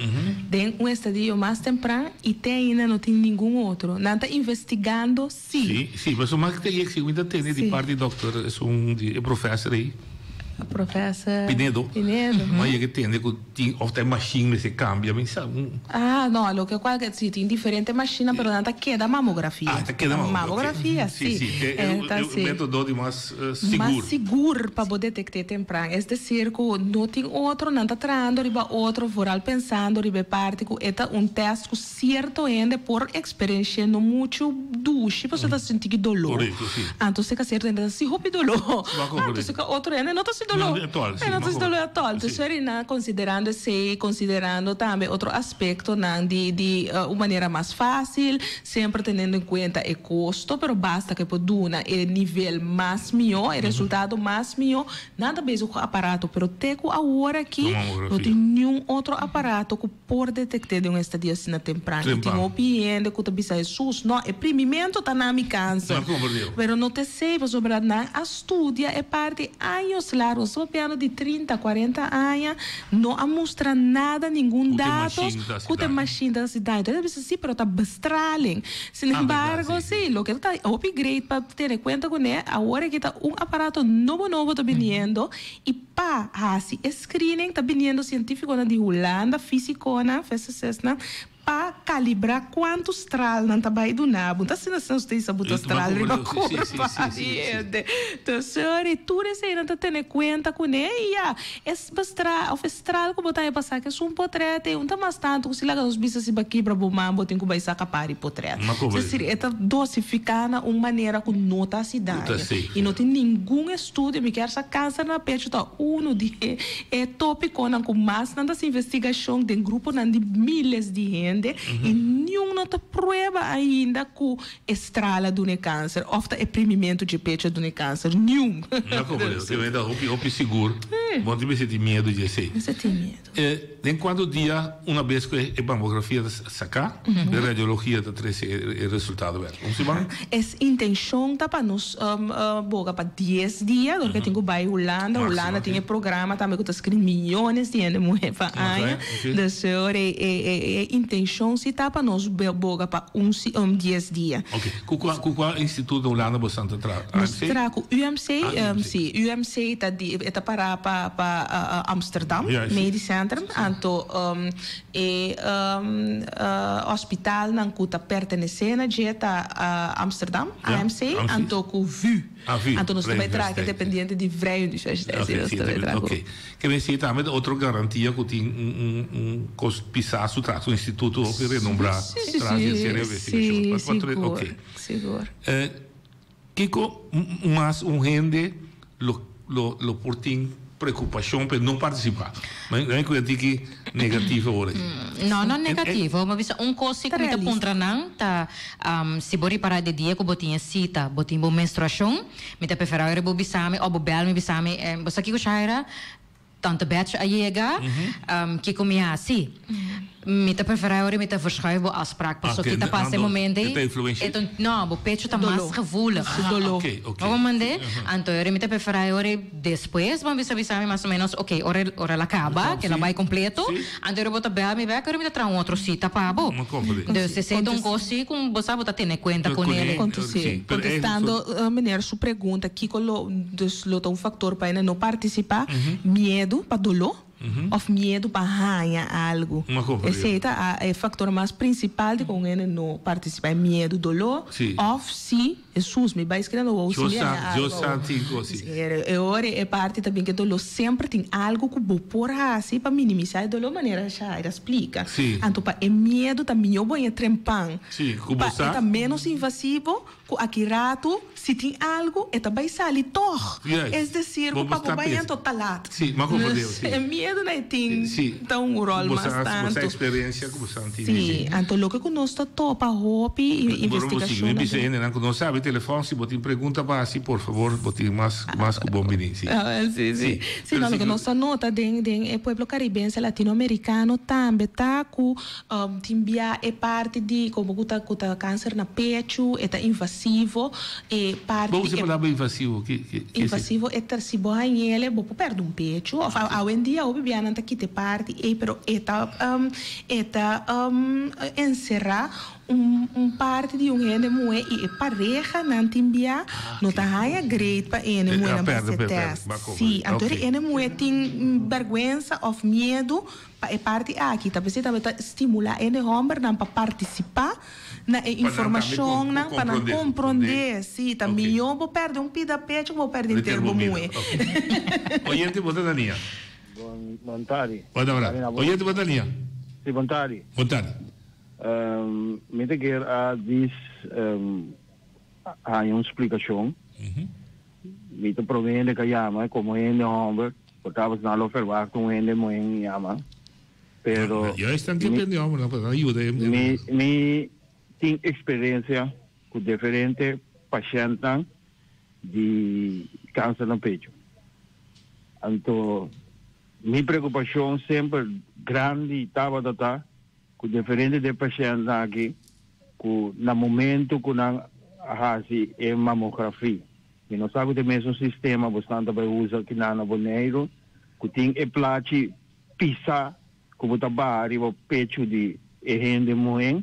den un estadio mas tempran i te ainda no tin ningun otro. Nan ta investigando si. Sí, sí, pasobra mas ke ta yek si mi ta tende di parti dòkter esun di e profèser ei. Profèser Pinedo. Pinedo. Mi a yega tende ku tin òf ta e mashin mester kambia mi sa. Ah, no, loke kual ke si tin diferente mashinnan pero nan ta keda mamografia. Ah, ta keda mamografia, Mamografia, sí. si. Sí, sí, e metodo di mas. Sigur. Mas sigur pa bo detekt'é tempran. Es desir ku no tin otro, nan ta trahando riba otro, vooral pensando riba e parti ku e ta un tèst ku sierto hende por eksperensh'é no muchu dushi pasobra ta sinti ki doló. Korekto, si. Anto seka sierto hende ta sinti hopi doló. Bo a komprendé. Anto seka otro hende no ta sinti doló. No atòl, si. E no ta sinti doló atòl. Si. Entonces nan konsiderando esei, konsiderando tambe otro aspektonan di di un manera mas fásil, Semper teniendo en cuenta e costo, pero basta cu e por duna e nivel mas miho, e resultado mas miho, nan ta bezig cu aparato, pero te cu awor aki no tin niun otro aparato cu por detecte den un estadio asina tempran. Y tin hopi hende cu ta bisa Hesus, no, e primimento ta na mi cancer, pero no ta esey, pasobra nan a studia e parti años largo, nos ta papiando di trinta, cuarenta aña, no a mustra nada, ningun datos cu ta e machine ta haci daño. Entonces ta bisa si, pero ta bestraling. Sin embargo, si, loke ta hopi great pa tene cuenta cune, awor aki ta un aparato nobo nobo ta biniendo y pa haci e screening ta biniendo cientificonan di Hulanda, fisiconan, fysicistnan, Pa calibra cuanto straal nan ta bay duna bo. Ta asina asina usted sa buta straal riba curpa di hende. Entonces, sorry, tur esey nan ta tene cuenta cune y ya. E stra of e straal cu bo ta pasa cu esun potret ey un ta mas tanto cu si laga nos bisa si bo a kibra bo man bo tin cu bay saca par di potret. Es decir, e ta dosifica na un manera cu no ta haci daño. Y no tin ningun estudio, mi kier sa cancer na pecho ta uno di e E tópikonan ku mas nan ta hasi investigashon den gruponan di miles di hende i niun no ta prueba ainda ku e stral a duna e kanser òf ta e primimentu dje pechu a duna e kanser. Niun. Na komprende. Te mester ta hopi hopi sigur. Bo no tin mester tin miedu dje esei. Mester tin miedu. Den kuantu dia una bes ku e mamografia ta saká, e radiologia ta trese e resultado bèk? Un siman? Es intenshon ta pa nos boga pa dies dia, dor ke tin ku bai Hulanda. Hulanda tin e programa tambe ku ta screen miyones di hende muhé pa aña. Dus ora e intenshon si ta pa nos boga pa un dies dia. Oke. Ku kua ku kua instituto na Hulanda boso ta traha? Nos traha ku UMC. Si, UMC ta di e ta para pa. pa pa Amsterdam Medisch Centrum anto e hospitalnan ku ta pertenesé na dje ta Amsterdam, AMC, anto ku VU. Anto nos ta bai traha ku dependiente di Vrije Universiteit. Si nos ta bai traha ku. Ke men si tambe ta otro garantia ku tin un kos pisá su tras, un instituto hopi renombrá tras di e serie investigashon. Sigur, sigur. Kiko mas un hende lo lo lo por tin preocupacion p'e no participa? No hay cu e tiki negativo awor aki. No, no negativo. Mi a bisa un cos si cu mi ta puntra nan ta si bo ripara di dia cu bo tin e cita, bo tin bo menstruacion, mi ta prefera ora bo bisa mi of bo bel mi bisa mi, bo sa kico Shaira? Tante Betsy a yega, kiko mi hasi? Mi ta preferá ora mi ta verschuif bo afspraak paso ki ta pasa e momento ei, e ta no, bo pecho ta mas gevoelig. Bo comprende? Anto ora mi ta preferá ora despues bo a bisa bisa mi mas o menos ok ora ora el a caba, ke el a bai completo, anto ora bo ta bel mi bek ora mi ta traha un otro cita pa bo. Dus esei ta un cos si cu bo sa bo ta tene cuenta con el. Contestando meneer su pregunta kiko lo dus lo ta un factor pa e no partisipá, miedu pa doló òf miedu pa haña algu. Esei ta e faktor mas prinsipal dikon un hende no partisipá, e miedu, doló òf si, Hesus, mi bai skirando wou si mi haña algu awor. E ora e parti ta bin ku e doló semper tin algu ku bo por hasi pa minimisá e doló manera Shaira splika. Anto pa e miedu ta mihó bo haña trempan pa e ta ménos invasivo. Ku aki ratu, si tin algu, e ta bai sali tòg. Es desir, ku pa bo bai anto ta lat. Dus e miedu na e tin ta un ròl mas tantu. Sí, anto loke ku nos ta topa hopi investigashon. Mi bisa hendenan ku no sabi telefòn, si bo tin pregunta pa hasi, por favor, bo tin mas ku bon bini. Sí, sí. Sí, no, loke nos ta nota den e pueblo karibense, latinoamerikano tambe ta ku Tin bia e parti di como cu ta cu ta cancer na pecho, e ta invasivo, e parti Bo usa e palabra invasivo, ki ki ki Invasivo e ta si bo hañele bo por perde un pecho of awendia hopi bia nan ta kita e parti ey pero e ta e ta encera un un parti di un hende muhe y e pareha nan tin bia no ta haña great pa e hende muhe nan por haci test. Si, anto e hende muhe tin berguensa of miedo Pa e parti aki ta p'esei tabata stimulá hende hòmbernan pa partisipá na e informashonnan pa nan komprondé si ta mihó bo pèrdè un pida pecho ku bo pèrdè henter bo muhé. Oyente bo ta Dania. Bon tardi. Oyente bo ta Dania. Si bon tardi. Bon tardi. Mi ta kier a dis haña un splikashon. Mi ta prome hende ka yama komo hende hòmber, por tabata nan lo ferwagt un hende muhé yama. Pero Juist nan ke hende hòmber nan pa yuda e. Mi mi tin eksperensia ku diferente pashèntnan di kanser na pecho. Anto mi preokupashon semper grandi tabata ta ku diferente di e pashèntnan aki ku na momento ku nan a hasi e mamografi, mi no sa ku ta e mesun sistema bosnan ta bai usa kinan na Boneiru, ku tin e plachi pisa ku bo ta baha riba pechu di e hende muhé,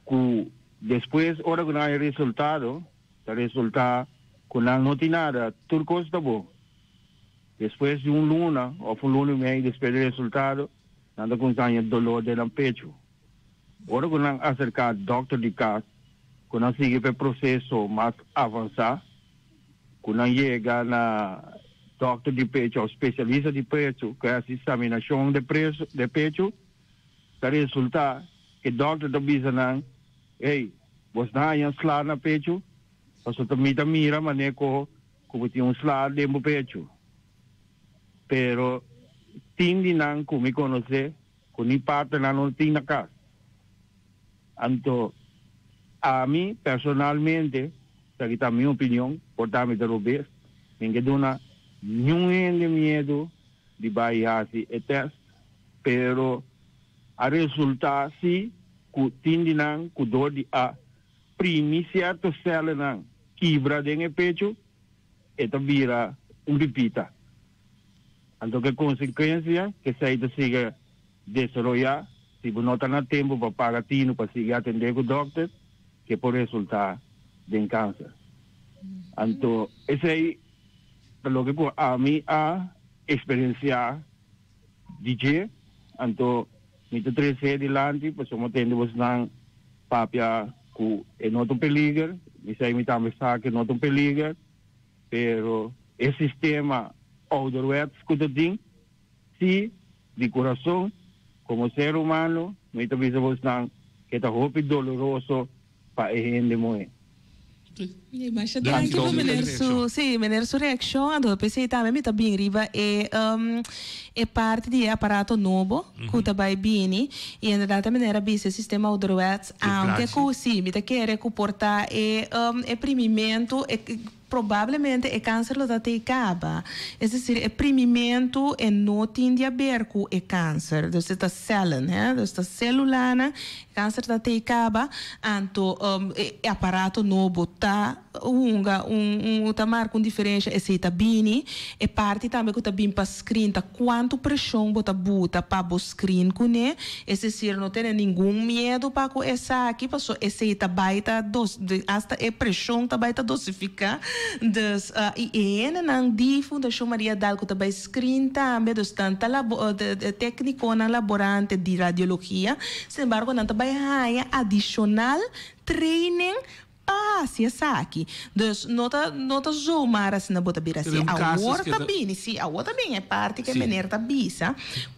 ku despues ora ku nan haña resultado ta resulta ku nan no tin nada, tur kos ta bon. Despues di un luna òf un luna i mei despues di resultado nan ta kuminsá haña doló den nan pechu. Ora ku nan aserká dòkter di kas, ku nan sigui pa e proseso mas avansá, ku nan yega na dòkter di pechu òf spesialista di pechu ku hasi saminashon de preso de pechu, ta resultá ku e dòkter ta bisa nan, Hey, bos na haña sla na pechu, pasobra ta mi ta mira manera ku ku bo tin un sla den bo pechu. Pero tin di nan ku mi konosé ku ni partnernan no tin na kas. Anto, ami personalmente, esaki ta mi opinion, por ta mi ta robes, mi ke duna niun hende miedu di bai hasi e tèst, pero a resultá si ku tin di nan ku dor di a primi sierto sèlenan kibra den e pechu, e ta bira un pipita. Anto ke konsekuensia ke esei ta sigui desaroyá si bo no ta na tempu pa paga tinu pa sigui atendé ku dòkter, ke por resultá den kanser. Anto esei ta loke ku ami a. eksperensiá di dje, anto mi ta trese dilanti pasobra mi a tende bosnan papia ku e no ta un peliger, mi sa mi tambe sa ku e no ta un peliger, pero e sistema ouderwets ku ta tin, si di kurason komo ser humano mi ta bisa bosnan ku e ta hopi doloroso pa e hende muhé. Masha danki pa meneer su, sí, meneer su reaccion. Anto p'esei tambe mi ta bin riba e e parti di e aparato nobo cu ta bay bini. Y inderdaad e meneer a bisa e sistema ouderwets, aunke cu sí, mi ta kere cu por ta e e primimento, e probablemente e cancer lo ta tey caba. Es decir, e primimento e no tin di haber cu e cancer. Dus e ta cellen, hè, dus ta celulanan. Kanser ta tei kaba, anto e aparato nobo ta hunga un un ta marka un diferensha, esei ta bini. E parti tambe ku ta bin pa screen ta kuantu preshon bo ta buta pa bo screen kuné, es desir no tene ningun miedu pa ku esaki paso esei ta bai ta dos asta e preshon ta bai ta dosifiká. Dus i e hendenan di Fundashon Maria Daal ku ta bai screen tambe, dus nan ta labo teknikonan laborante di radiologia. Sin embargo, nan ta bai haña adishonal training pa hasi esaki. Dus no ta no ta zomaar asina bo ta bira hasi. Awor ta bini, si, awor ta bini e parti ku e meneer ta bisa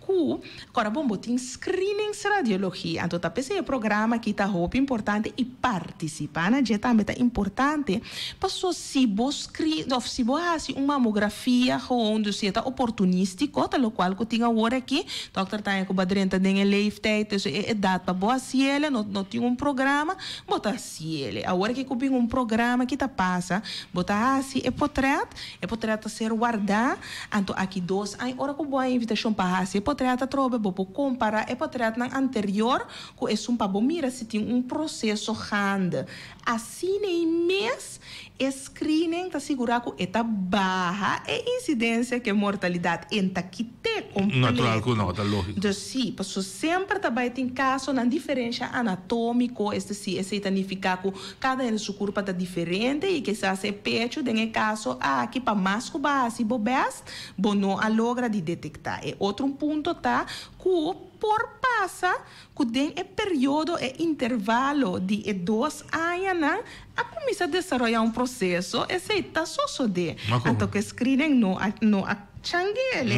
ku ora bon bo tin screeningsradiologie. Anto ta p'esei e programa aki ta hopi importante i partisipá na dje tambe ta importante. Paso si bo screen of si bo hasi un mamografia gewoon, dus si e ta oportunístico, ta locual cu tin awor aki, dokter ta haña cu bo a drenta den e leeftijd, dus e edad pa bo haciele, no no tin un programa, bo ta haciele. Awor aki cu bin un programa ki ta pasa, bo ta haci e potret, e potret ta ser warda, anto aki dos aña ora cu bo haña invitacion pa haci e potret atrobe, bo por compara e potretnan anterior cu esun pa bo mira si tin un proceso gaande. Asina ei mes, e screening ta sigurá ku e ta baha e insidensia ku e mortalidat en ta kit'é kompleto. Natural ku no, ta lógiko. Dus sí, paso semper ta bai tin kasonan diferensha anatómiko, es desir, esei ta nifiká ku kada hende su kurpa ta diferente i kisas e pechu den e kaso aki pa mas ku bo a hasi bo bèst, bo no a logra di detektá. E otro un punto ta ku por pasa ku den e periodo, e intervalo di e dos añanan a kuminsá desaroyá un proseso, esei ta sosodé. Anto ku e screening no a no a changuele.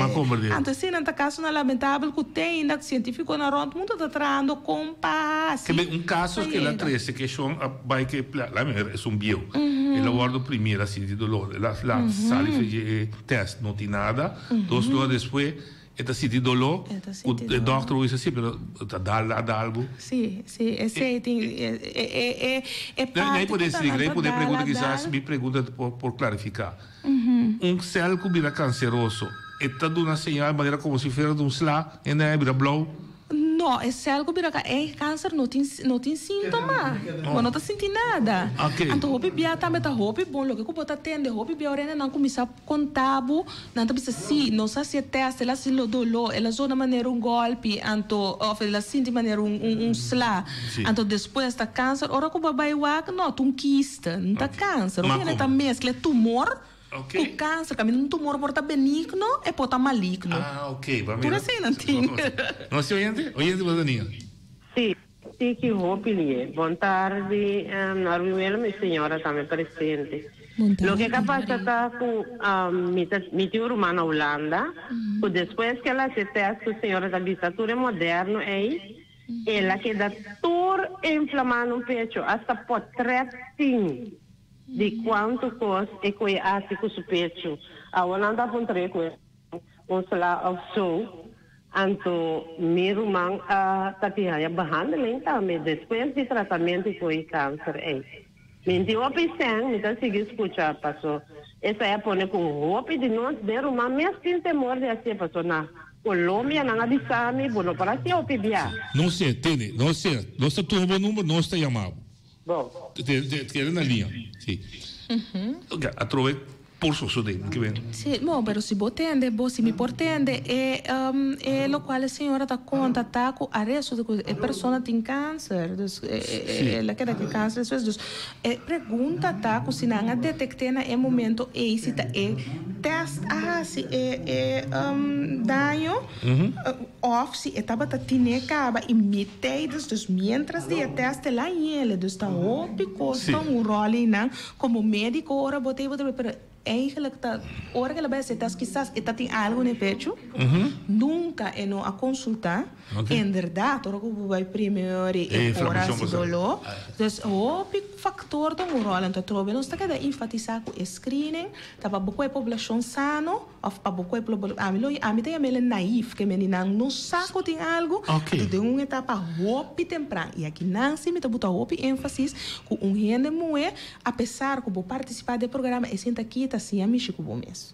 Anto eseinan ta kasonan lamentabel ku te ainda sientífikonan rònt mundu ta trahando kon pa hasi. Kende un kaso ku el a trese keshon a bai ku e pla, laat me ver, esun bieu. El a wòrdu primir a sinti dolor. El a sali for dje e tèst, no tin nada. Dos luna despues. E ta sinti doló ku e dòkter a bisa si, pero ta dal a dal bo. Sí, sí, esei tin e e e parti ku ta nan ta dal a dal. Mi pregunta por klarifiká. Un sèl ku bira kanseroso, e ta duna señal manera komo si fuera di un sla, hende a bira blou? No, e sèl ku bira e kanser no tin no tin síntoma. Bo no ta sinti nada. Anto hopi bia tambe ta hopi bon loke ku bo ta tende hopi bia ora nan kuminsá konta bo, nan ta bisa si, nos a hasi e tèst, el a hasi lo doló, el a zona manera un gòlpi, anto òf el a sinti manera un un sla. Anto despues ta kanser, ora ku bo a bai wak, no, ta un kiste, no ta kanser. Hopi hende ta meskla e tumor. Ok. Ku kanser, kaminda un tumor por ta benigno, e por ta maligno. Ah, ok. Ba Tur mira. eseinan tin. No, si oyente? Oyente bo ta niña? Sí, tiki hopi lie. Bon tardi, Norby Willem y señora tambe presente. Bon Loke tardi. ka pasa ta ku mi ta mi tin un ruman na Hulanda ku despues ke el hasi e test ku señora ta bisa tur e moderno ei, el a keda tur inflamá na un pecho hasta potret tin. Di cuanto cos e cu e haci cu su pecho. Awor nan ta puntr'é cu e un sla of so. Anto mi ruman a ta tin haya behandeling tambe despues di tratamento cu e cancer ey. Mi tin hopi sen, mi ta sigui scucha paso esey a pone cu hopi di nos den ruman mes tin temor di hacié paso na Colombia nan a bisa mi bo no por haci hopi bia. No sé, tene, no sé, nos ta tuma bo number, nos ta yama bo. Bon. Te keda na liña, si. Oke, atrobe. Por sosodé, ke men. Sí, bon, pero si bo tende, bo si mi por tende e e lokual e señora ta konta ta ku a resulta ku e persona tin kanser, dus el a keda ku e kanser despues. Dus e pregunta ta ku si nan a detekt'é na e momento ei si ta e tèst a hasi e e daño òf si e tabata tin'é kaba i mi tijdens, dus mientras di e tèst el a yele. Dus ta hopi kos ta un ròl einan. Como medico ora bo ta bo ta pero eigenlijk ta ora que el a bai haci test kisas e ta tin algo na e pecho nunca e no a consulta inderdaad ora cu bo bai primer e por haci dolor dus hopi factor ta un rol anto atrobe nos ta keda enfatisa cu e screening ta pa bo cu e poblacion sano of pa bo cu e ami lo ami ta yam'el naif ke meni nan no sa cu tin algo anto den un etapa hopi tempran y aki nan si mi ta buta hopi enfasis cu un hende muhe apesar cu bo participa den programa e sinta kita siña mishi cu bo mes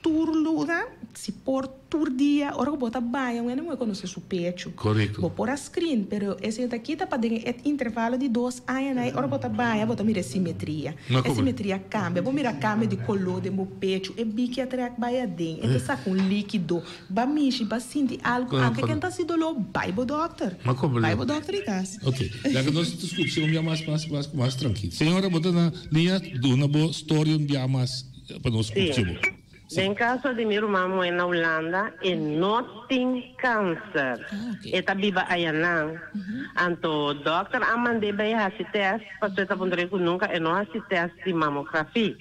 tur luna si por tur dia ora cu bo ta baña un hende muhe conoce su pecho bo por a screen pero e sinta kita pa den e intervalo di dos aña nan ora bo ta baña bo ta mira e simetria E simetria kambia. Bo mira kambio di koló den bo pechu. E biki a trèk bai aden. E ta saka un líkido. Ba mishi, ba sinti algu. Anke ken ta hasi doló, bai bo dòkter. Bai bo dòkter di kas. Ok. Laga nos ta skucha un bia mas, mas, mas, mas trankil. Señora, bo ta na liña. Duna bo storia un bia mas pa nos skucha bo. Den kaso di mi ruman muhé na Hulanda, e no tin kanser. E ta biba ayanan. Anto dòkter a mand'é bai hasi tèst pasobra e ta puntra ku nunka e no hasi tèst di mamografi.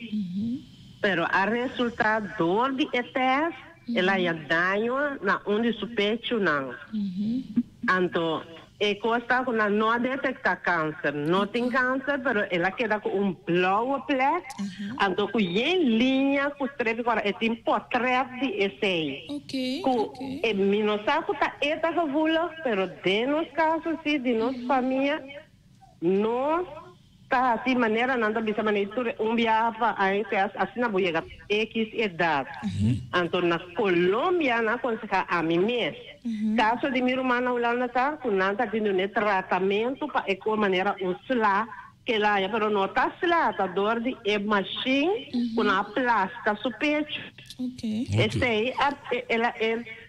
Pero a resultá dor di e tèst el a haña daño na un di su pechunan. Anto E kos ta ku nan no a detektá kanser. No tin kanser, pero el a keda ku un blauwe plek, anto ku yen liña ku strepi kòrda. E tin potrèt di esei. Ku e mi no sa ku ta e ta gevoelig, pero den nos kaso si, di nos famia, nos Ta hasi manera nan ta bisa manera tur un biaha pa aña test asina bo yega X edad. Anto na Colombia nan a conseha ami mes. Caso di mi ruman na Hulanda ta cu nan ta tin dune tratamento pa e cor manera un sla ke el haya pero no ta sla ta door di e machine cu nan a plasta su pecho. Esey a el a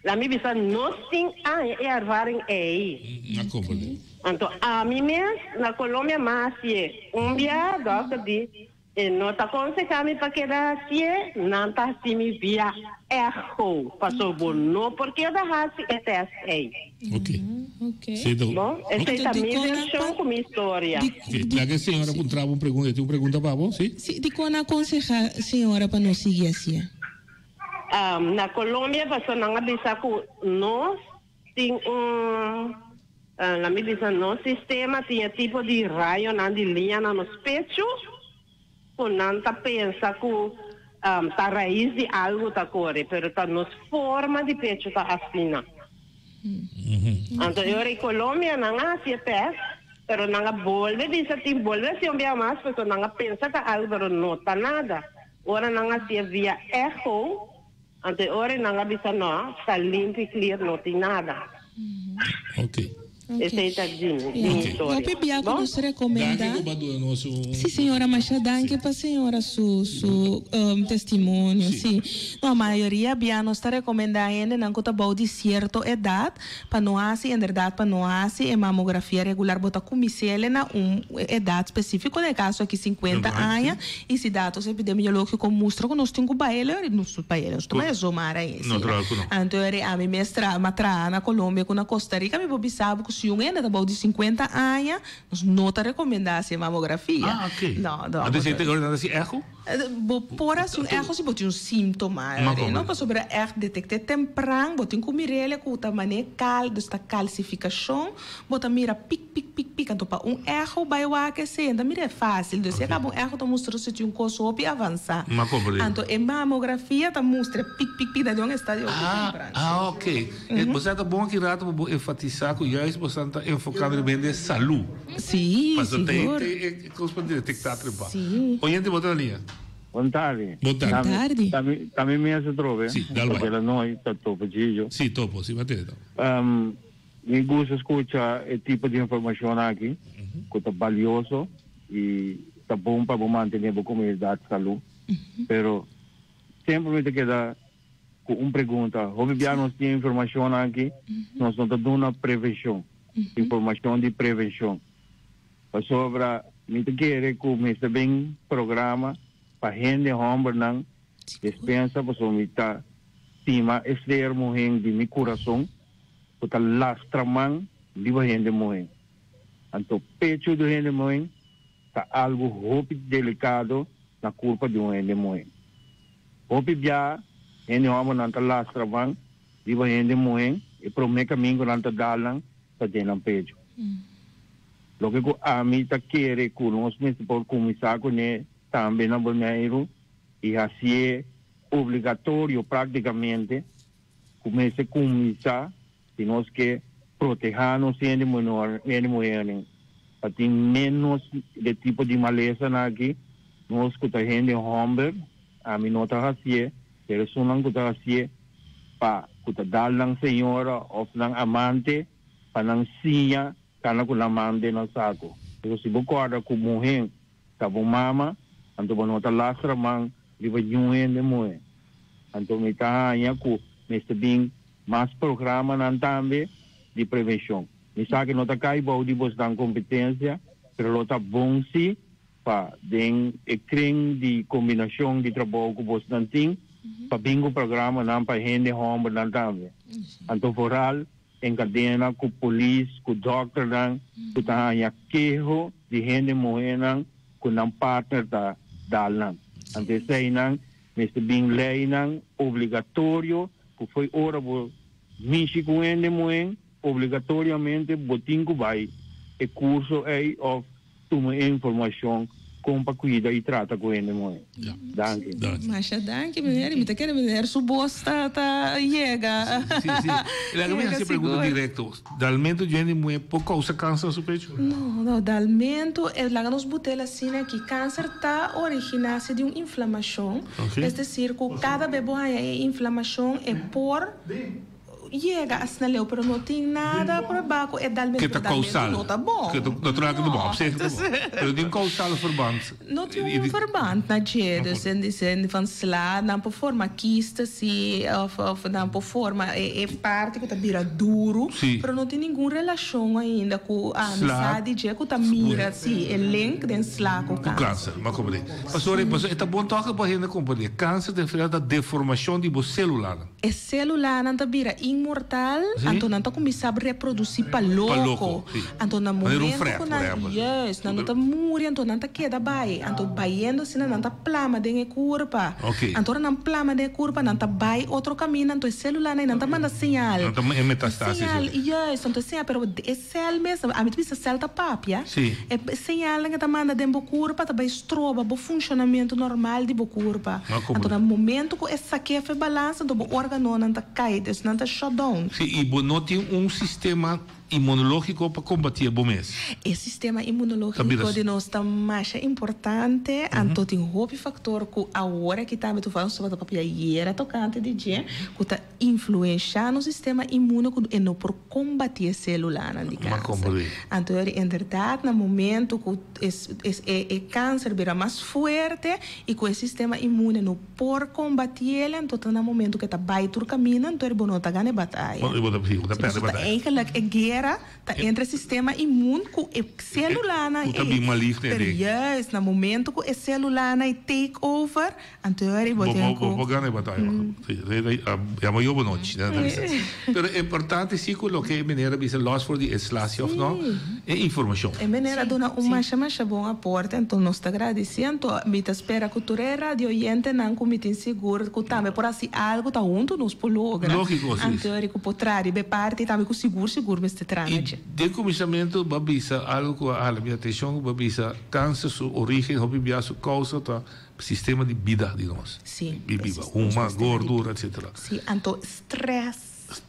la mi bisa nos tin aña e ervaring ey. Anto ami mes na Colombia m'a hacié. Un bia dokter di e no ta conseha mi pa keda hacié, nan ta haci mi via echo, paso bo no por keda haci e test ey. Ok. Bon, esey ta mi version cu mi historia. Ok, laga e señora puntra bo un pregunta. E tin un pregunta pa bo, si? Si, dicon a conseha señora pa no sigui hacié? Na Colombia paso nan a bisa cu nos Tin un, la mi bisa nos sistema tin e tipo di rayonan di liña na nos pechu ku nan ta pensa ku ta rais di algu ta kore, pero ta nos forma di pechu ta asina. Anto e ora e Colombia nan a hasi e test, pero nan a bolbe bisa tin bolbe hasi un bia mas pasobra nan a pensa ta algu pero no ta nada. Ora nan a hasi e via echo. Anto e ora nan a bisa no, ta limpi clear, no tin nada. Ok. Esey ta di mi, di mi historia. Hopi bia cu nos recomenda. Danki cu bo a duna nos un. Si señora, masha danki pa señora su su testimonio. Si. No, mayoria bia nos ta recomenda hendenan cu ta bou di cierto edad pa no haci, inderdaad pa no haci e mamografia regular. Bo ta cuminsele na un edad specifico, den e caso aki 50 aña. I si datos epidemiológiko mustra ku nos tin ku bai el'e ori, nos bai el'e, nos ta bai zomar ahí asina. Natural ku no. Anto eri ami mes tra, m'a traha na Colombia ku na Costa Rica, mi por bisa bo ku si un hende ta bou di 50 aña, nos no ta rekomendá hasi e mamografia. Ah, ok. No, no. Anto esei ta ora nan ta hasi echo? Bo por hasi un echo si bo tin un síntoma, Ma komo? no? Pasobra ègt detekt'é tempran, bo tin ku mir'el ku ta man'é kal, dus ta kalsifikashon, bo ta mira pik, pik, pik, pik, anto pa un echo bai wak esei, anto mira e fácil, dus si a kaba un echo ta mustra si tin un kos hopi avansá. Ma komprendé. Anto e mamografia ta mustra pik, pik, pik, na di un estadio hopi tempran. Ah, ok. Bo sa ta bon aki rato pa bo enfatisá ku juist bo sa ta enfokando riba hende salú. Sí, Pasobra sigur. ta e kos pa detektá trempa. Sí. Oyente bo ta na liña. Bon tardi. Bon tardi. Bon tardi. Ta mi mes atrobe. Sí, dal bai. Pasobra la noi ta topo Gillo. Sí, topo, sí, bat'e topo. Mi gusta scucha e tipo di informacion aki cu ta balioso y ta bon pa bo mantene bo comunidad salud. Pero. Semper mi ta keda ku un pregunta. Hopi bia nos tin informashon aki, nos no ta duna prevenshon, informashon di prevenshon. Pasobra mi ta kere ku mester bin programa pa hende hòmbernan despensa pasobra mi ta stima e ser muhé di mi kurason ku ta lastra man riba hende muhé. Anto pechu di hende muhé ta algu hopi delikado na kurpa di un hende muhé. Hopi bia hende hòmbernan ta lastra man riba hende muhé, e promé kamin ku nan ta dal nan ta den nan pechu. Loke ku ami ta kere ku nos mester por kuminsá kuné tambe na Boneiru i hasié obligatorio práktikamente ku mester kuminsá si nos ke protehá nos hende hende muhernan pa tin ménos de tipo di malesanan aki, nos ku ta hende hòmber, ami no ta hasié, pero esunnan ku ta hasié pa ku ta dal nan señora òf nan amante pa nan siña kana ku nan man den nan sako. Pero si bo kòrda ku muhé ta bo mama, anto bo no ta lastra man riba niun hende muhé. Anto mi ta haña ku mester bin mas programanan tambe di prevenshon. Mi sa ku no ta kai bou di bosnan kompetensia, pero lo ta bon si pa den e kring di kombinashon di trabou ku bosnan tin, pa bin ku programanan pa hende hòmbernan tambe. Anto vooral en kadena ku polis, ku dòkternan ku ta haña keho di hende muhénan ku nan partner ta dal nan. Anto eseinan mester bin leinan obligatorio ku fo'i ora bo mishi ku hende muhé, obligatoriamente bo tin ku bai e kurso ei òf tuma e informashon kon pa kuida i trata ku hende muhé. Danki. Masha danki meneer. Mi ta kere meneer su bos ta ta yega. Si, si. Laga mi hasi e pregunta direkto. Dalmentu di hende muhé por kousa kanser na su pechu? No, no. Dalmentu, laga nos but'el asina aki. Kanser ta originá si di un inflamashon. Es desir ku kada be bo haña e inflamashon e por. Yega asina leu, pero no tin nada probá ku e dalmentu Ke ta kousal. no ta bon. Ke ta natural ke ta bon, op zich ta bon. Pero tin kousal verband. No tin un verband na dje, dus in die zin van sla, nan por forma kista si, of of nan por forma e e parti ku ta bira duru, pero no tin ningun relashon ainda ku ami sa di dje ku ta mira si e link den sla ku kanser. Ku kanser, m'a komprendé. Pasobra pasobra e ta bon tòg pa hende komprendé, kanser ta referí ta deformashon di bo sélulanan. E sélulanan ta bira inmortal, anto nan ta kuminsá reprodusí pa loko. Anto na momento ku nan, juist, nan no ta muri, anto nan ta keda bai. Anto bayendo asina nan ta plama den e kurpa. Anto ora nan plama den e kurpa, nan ta bai otro kaminda, anto e sélulanan ei nan ta manda señal. Señal, juist, anto e señal, pero e sèl mes, ami ta bisa sèl ta papia, e señalnan ke ta manda den bo kurpa ta bai stroba bo funshonamentu normal di bo kurpa. Anto na momento ku e sak'é fe balansa, anto bo órganonan ta kai, dus nan ta shut down. Sí, i bo no tin un sistema inmunológiko pa kombatí bo mes. E sistema inmunológiko di nos ta masha importante, anto tin hopi faktor ku awor aki tambe toevallig nos tabata papia ayera tokante di dje, ku ta influenshá nos sistema inmuno ku e no por kombatí e sélulanan di kanser. Anto inderdat na momento ku e kanser bira mas fuerte i ku e sistema inmune no por kombatiel, anto ta na momento ku e ta bai tur kaminda, anto bo no ta gana e bataya. Pasobra eigenlijk e guera ta entre e sistema inmun ku e sélulanan ei. Pero juist na momento ku e sélulanan ei take over, Anto ora bo tin ku. Bo gana e bataya. Yama yo bo nochi. Pero e importante si ku loke e meneer a bisa los for di e slasie of no, e informashon. E meneer a duna un masha masha bon aporte anto nos ta gradisi anto mi ta spera ku tur e radio oyentenan ku mi tin sigur ku tambe por hasi algu ta huntu nos por logra. Logiko si. Anto ora ku por traha riba e parti tambe ku sigur sigur mester traha na dje. I den kuminsamentu bo a bisa algu ku a hala mi atenshon bo a bisa kanser su origen hopi bia su kousa ta Sistema di bida di nos. Sí. Di biba. Huma, gordura, etcetera. Sí, anto stress.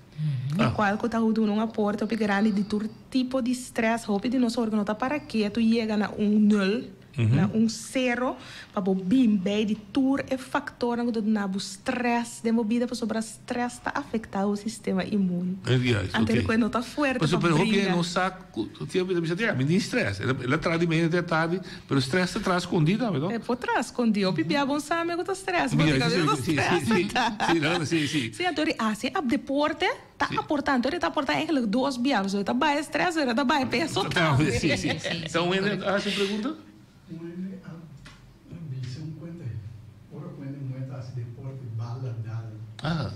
Ah. Cual cu ta duna un aporte hopi grandi di tur tipo di stress. Hopi di nos organo ta para ketu yega na un nul. Na un sero pa bo bin bij di tur e factornan cu ta duna bo stress den bo bida pasobra stress ta afecta bo sistema immuun. Juist, Anto oké. cu e no ta fuerte Pasobra pa pero hopi bringa. no sa cu tin hopi ta bisa tin mi tin stress. El a traha di mañana te atardi pero stress ta traha scondi tambe no? E por traha scondi. Hopi bia bon sa mi cu ta stress. Bo Ja, tin sí, cabeza sí, sí, stress sí, ta. sí, no, sí, sí. Sí, anto haci ap deporte ta aporta. Anto ta aporta eigenlijk dos bia. Pasobra ta baha stress pero ta baha peso tambe. Sí, sí. Ta un hende a haci un pregunta? Un hende a bisa un cuenta ahí. Ora cu hende muhe ta haci deporte, bala dal. Ah.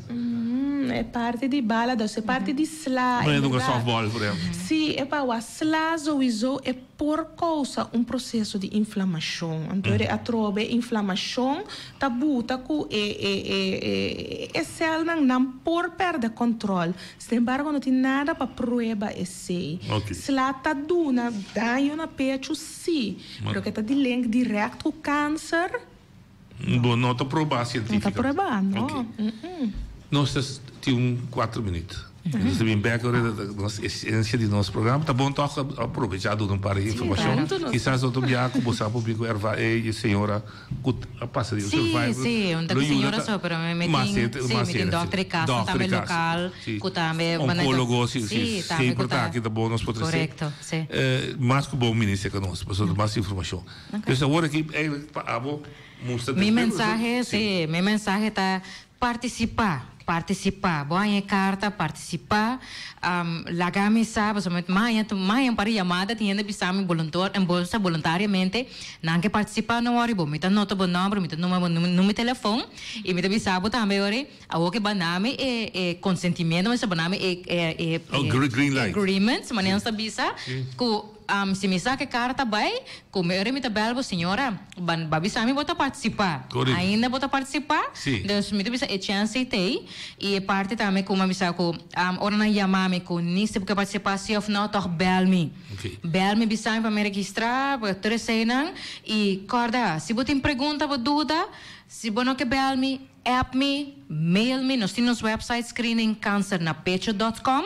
E parti di bala dal, e parti di sla. Manera dunga softball, por ehempel. Sí, e pa wak sla sowieso e por causa un proceso di inflamacion. Anto e atrobe inflamacion ta buta cu e e e e celnan nan por perde control. Sin embargo no tin nada pa prueba esey. Sla ta duna daño na pecho sí, pero ke ta di link direct cu cancer? Bo no ta proba cientificamente. No ta proba, no. Ok. Nos ta tin un cuatro minuut. Nos ta bin bek ora nos esencia di nos programa. Ta bon toch a aprovecha duna un par di informacion. Kisas otro biaha cu bo sa por bin cu erva e señora cu a pasa di un survivor. Sí, sí, un ta cu señora so, pero mi tin, sí, mi tin dokter di cas tambe local cu tambe. Oncologo, sí, sí, semper ta aki ta bon nos por trece. Correcto, sí. Mas cu bon minister cu nos, pasobra mas informacion. Dus awor aki eigenlijk pa abo mustra. Mi mensahe, sí, mi mensahe ta Partisipá, partisipá. Bo haña e karta, partisipá. Laga mi sa, pasobra mi haña mi haña un par di yamada tin hende bisa mi boluntor en bolsa boluntariamente nan ke partisipá no wòri bo. Mi ta nota bo nòmber, mi ta numa bo numero di telefòn i mi ta bisa bo tambe ora awor ke bo a nami e e konsentimiento, mi sa bo nami e e e agreement, manera nos ta bisa ku. Si mi sa ke kara ta bai, ku mi ora mi ta bel bo, señora, ban ba bisa mi bo ta partisipá. Ainda bo ta partisipá? Dus mi ta bisa e chèns ei t'ei. I e parti tambe ku mi a bisa ku ora nan yama mi ku ni si bo ke partisipá si òf nò, tòg bèl mi. Bèl mi bisa mi pa mi registrá, tur eseinan. I kòrda, si bo tin pregunta, bo duda, si bo no ke bèl mi, App mi, mail mi, nos tin nos website screeningcancernapecho dot com,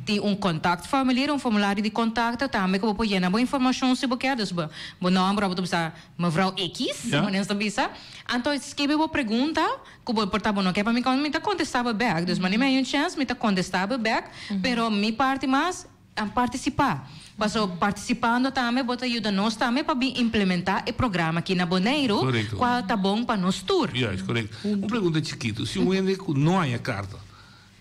tin un contact formulier, un formulario di contacto tambe cu bo por yena bo informacion si bo kier, dus bo bo nomber bo ta bisa mevrouw X, manera nos ta bisa, anto skibi bo pregunta cu bo por ta bo no kier pa mi mi ta contesta bo bek, dus manera mi hay un chance mi ta contesta bo bek, pero mi parti mas. Partisipá. Paso partisipando tambe bo ta yuda nos tambe pa bin implementá e programa aki na Boneiru, kual ta bon pa nos tur. Juist, korekto. Un pregunta chikitu, si un hende ku no haña karta,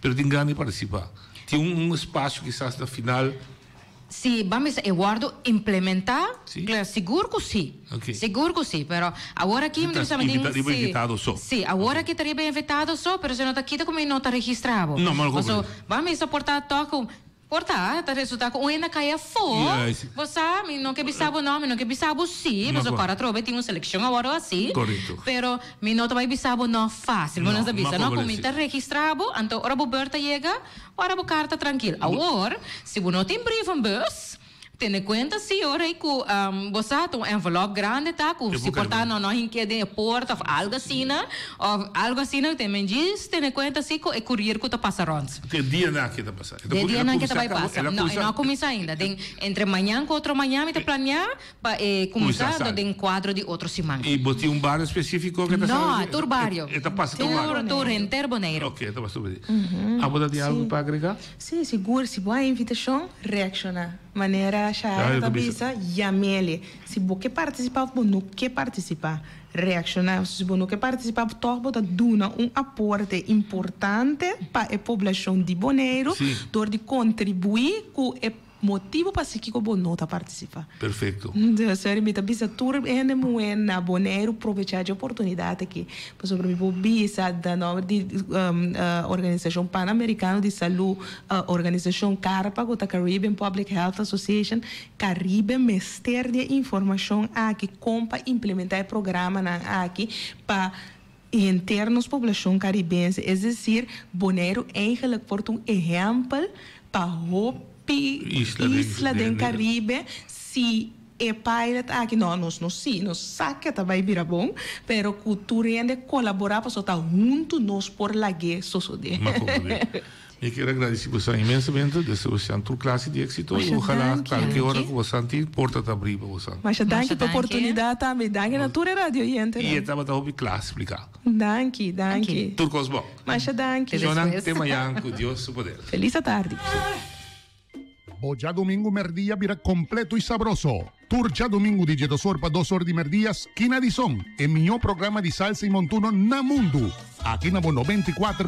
pero tin gana di partisipá, tin un espasio kisas na final? Si, ban bisa e wòrdu implementá, kla, sigur ku si. Sigur ku si, pero awor aki mi ta bisa mi tin, Riba invitado so. Si, awor aki ta riba invitado so, pero si no ta kita ku mi no ta registrá bo. Paso, ban bisa por ta tòg ku Por ta, ta resulta cu un hende a cay afo. Bo sa, mi no ke bisa bo no, mi no ke bisa bo si, pasobra cora atrobe tin un seleccion awor o asi. Pero mi no ta bay bisa bo no facil, bo no ta bisa no cu mi ta registra bo, anto ora bo beurt ta yega, ora bo carta trankil. Awor, si bo no tin brievenbus, Tene cuenta si ora y cu bo sa ta un envelop grande ta cu si por ta no no hinke den e porta of algo asina of algo asina te men djis tene cuenta si cu e courier cu ta pasa rond. Te dianan ke ta pasa. De dianan ke ta bay pasa. No e no a cuminsa ainda. Den entre mañan cu otro mañan mi ta planea pa e cuminsa do den cuadro di otro siman. Y bo tin un bario specifico ke ta No, tur bario. E ta pasa tur bario. Tur tur henter Boneiru. Ok e ta pasa tur Boneiru. Abo ta tin algo pa agrega? Sí, sigur. Si bo a invitashon, reakshoná. Manera Shahaira ta bisa, yam'ele. Si bo ke partisipá òf bo no ke partisipá, reakshoná. Si bo no ke partisipá, tòg bo ta duna un aporte importante pa e poblashon di Boneiru dor di kontribuí ku e motibu pasikiko bo no ta partisipá. Perfecto. Sorry, mi ta bisa tur hende muhé na Boneiru probechá dje oportunidat aki. Pasobra mi por bisa na nomber di Organisashon Panamerikano di Salú, Organisashon CARPA ku ta Caribbean Public Health Association, Caribe mester di e informashon aki kon pa implementá e programanan aki pa henter nos poblashon karibense. Es desir, Boneiru eigenlijk por ta un ehèmpel pa hopi isla den Caribe si e pilot aki, no, nos no si, nos sa ke ta bai bira bon, pero ku tur hende kolaborá pasobra ta huntu nos por lag'é sosodé. Ma komprendé. Mi kier a gradici boso inmensamente, deseo boso tur clase di exito y Masha ojalá danki. cualkier ora cu boso tin porta ta abri pa boso. Masha danki Masha pa danki. oportunidad tambe. Danki na tur e radio Y e oyentenan. tabata hopi cla splica. Danki, danki. Tur cos bon. Masha danki. Te Shonan, despues. te mañan cu Dios su poder. Feliz tardi. Bo djadumingu merdia bira kompleto i sabroso. Tur djadumingu di 12 or pa 2 or di merdia, Skina di Son, e mihó programa di salsa i montuno na mundu. Aki na bo 94.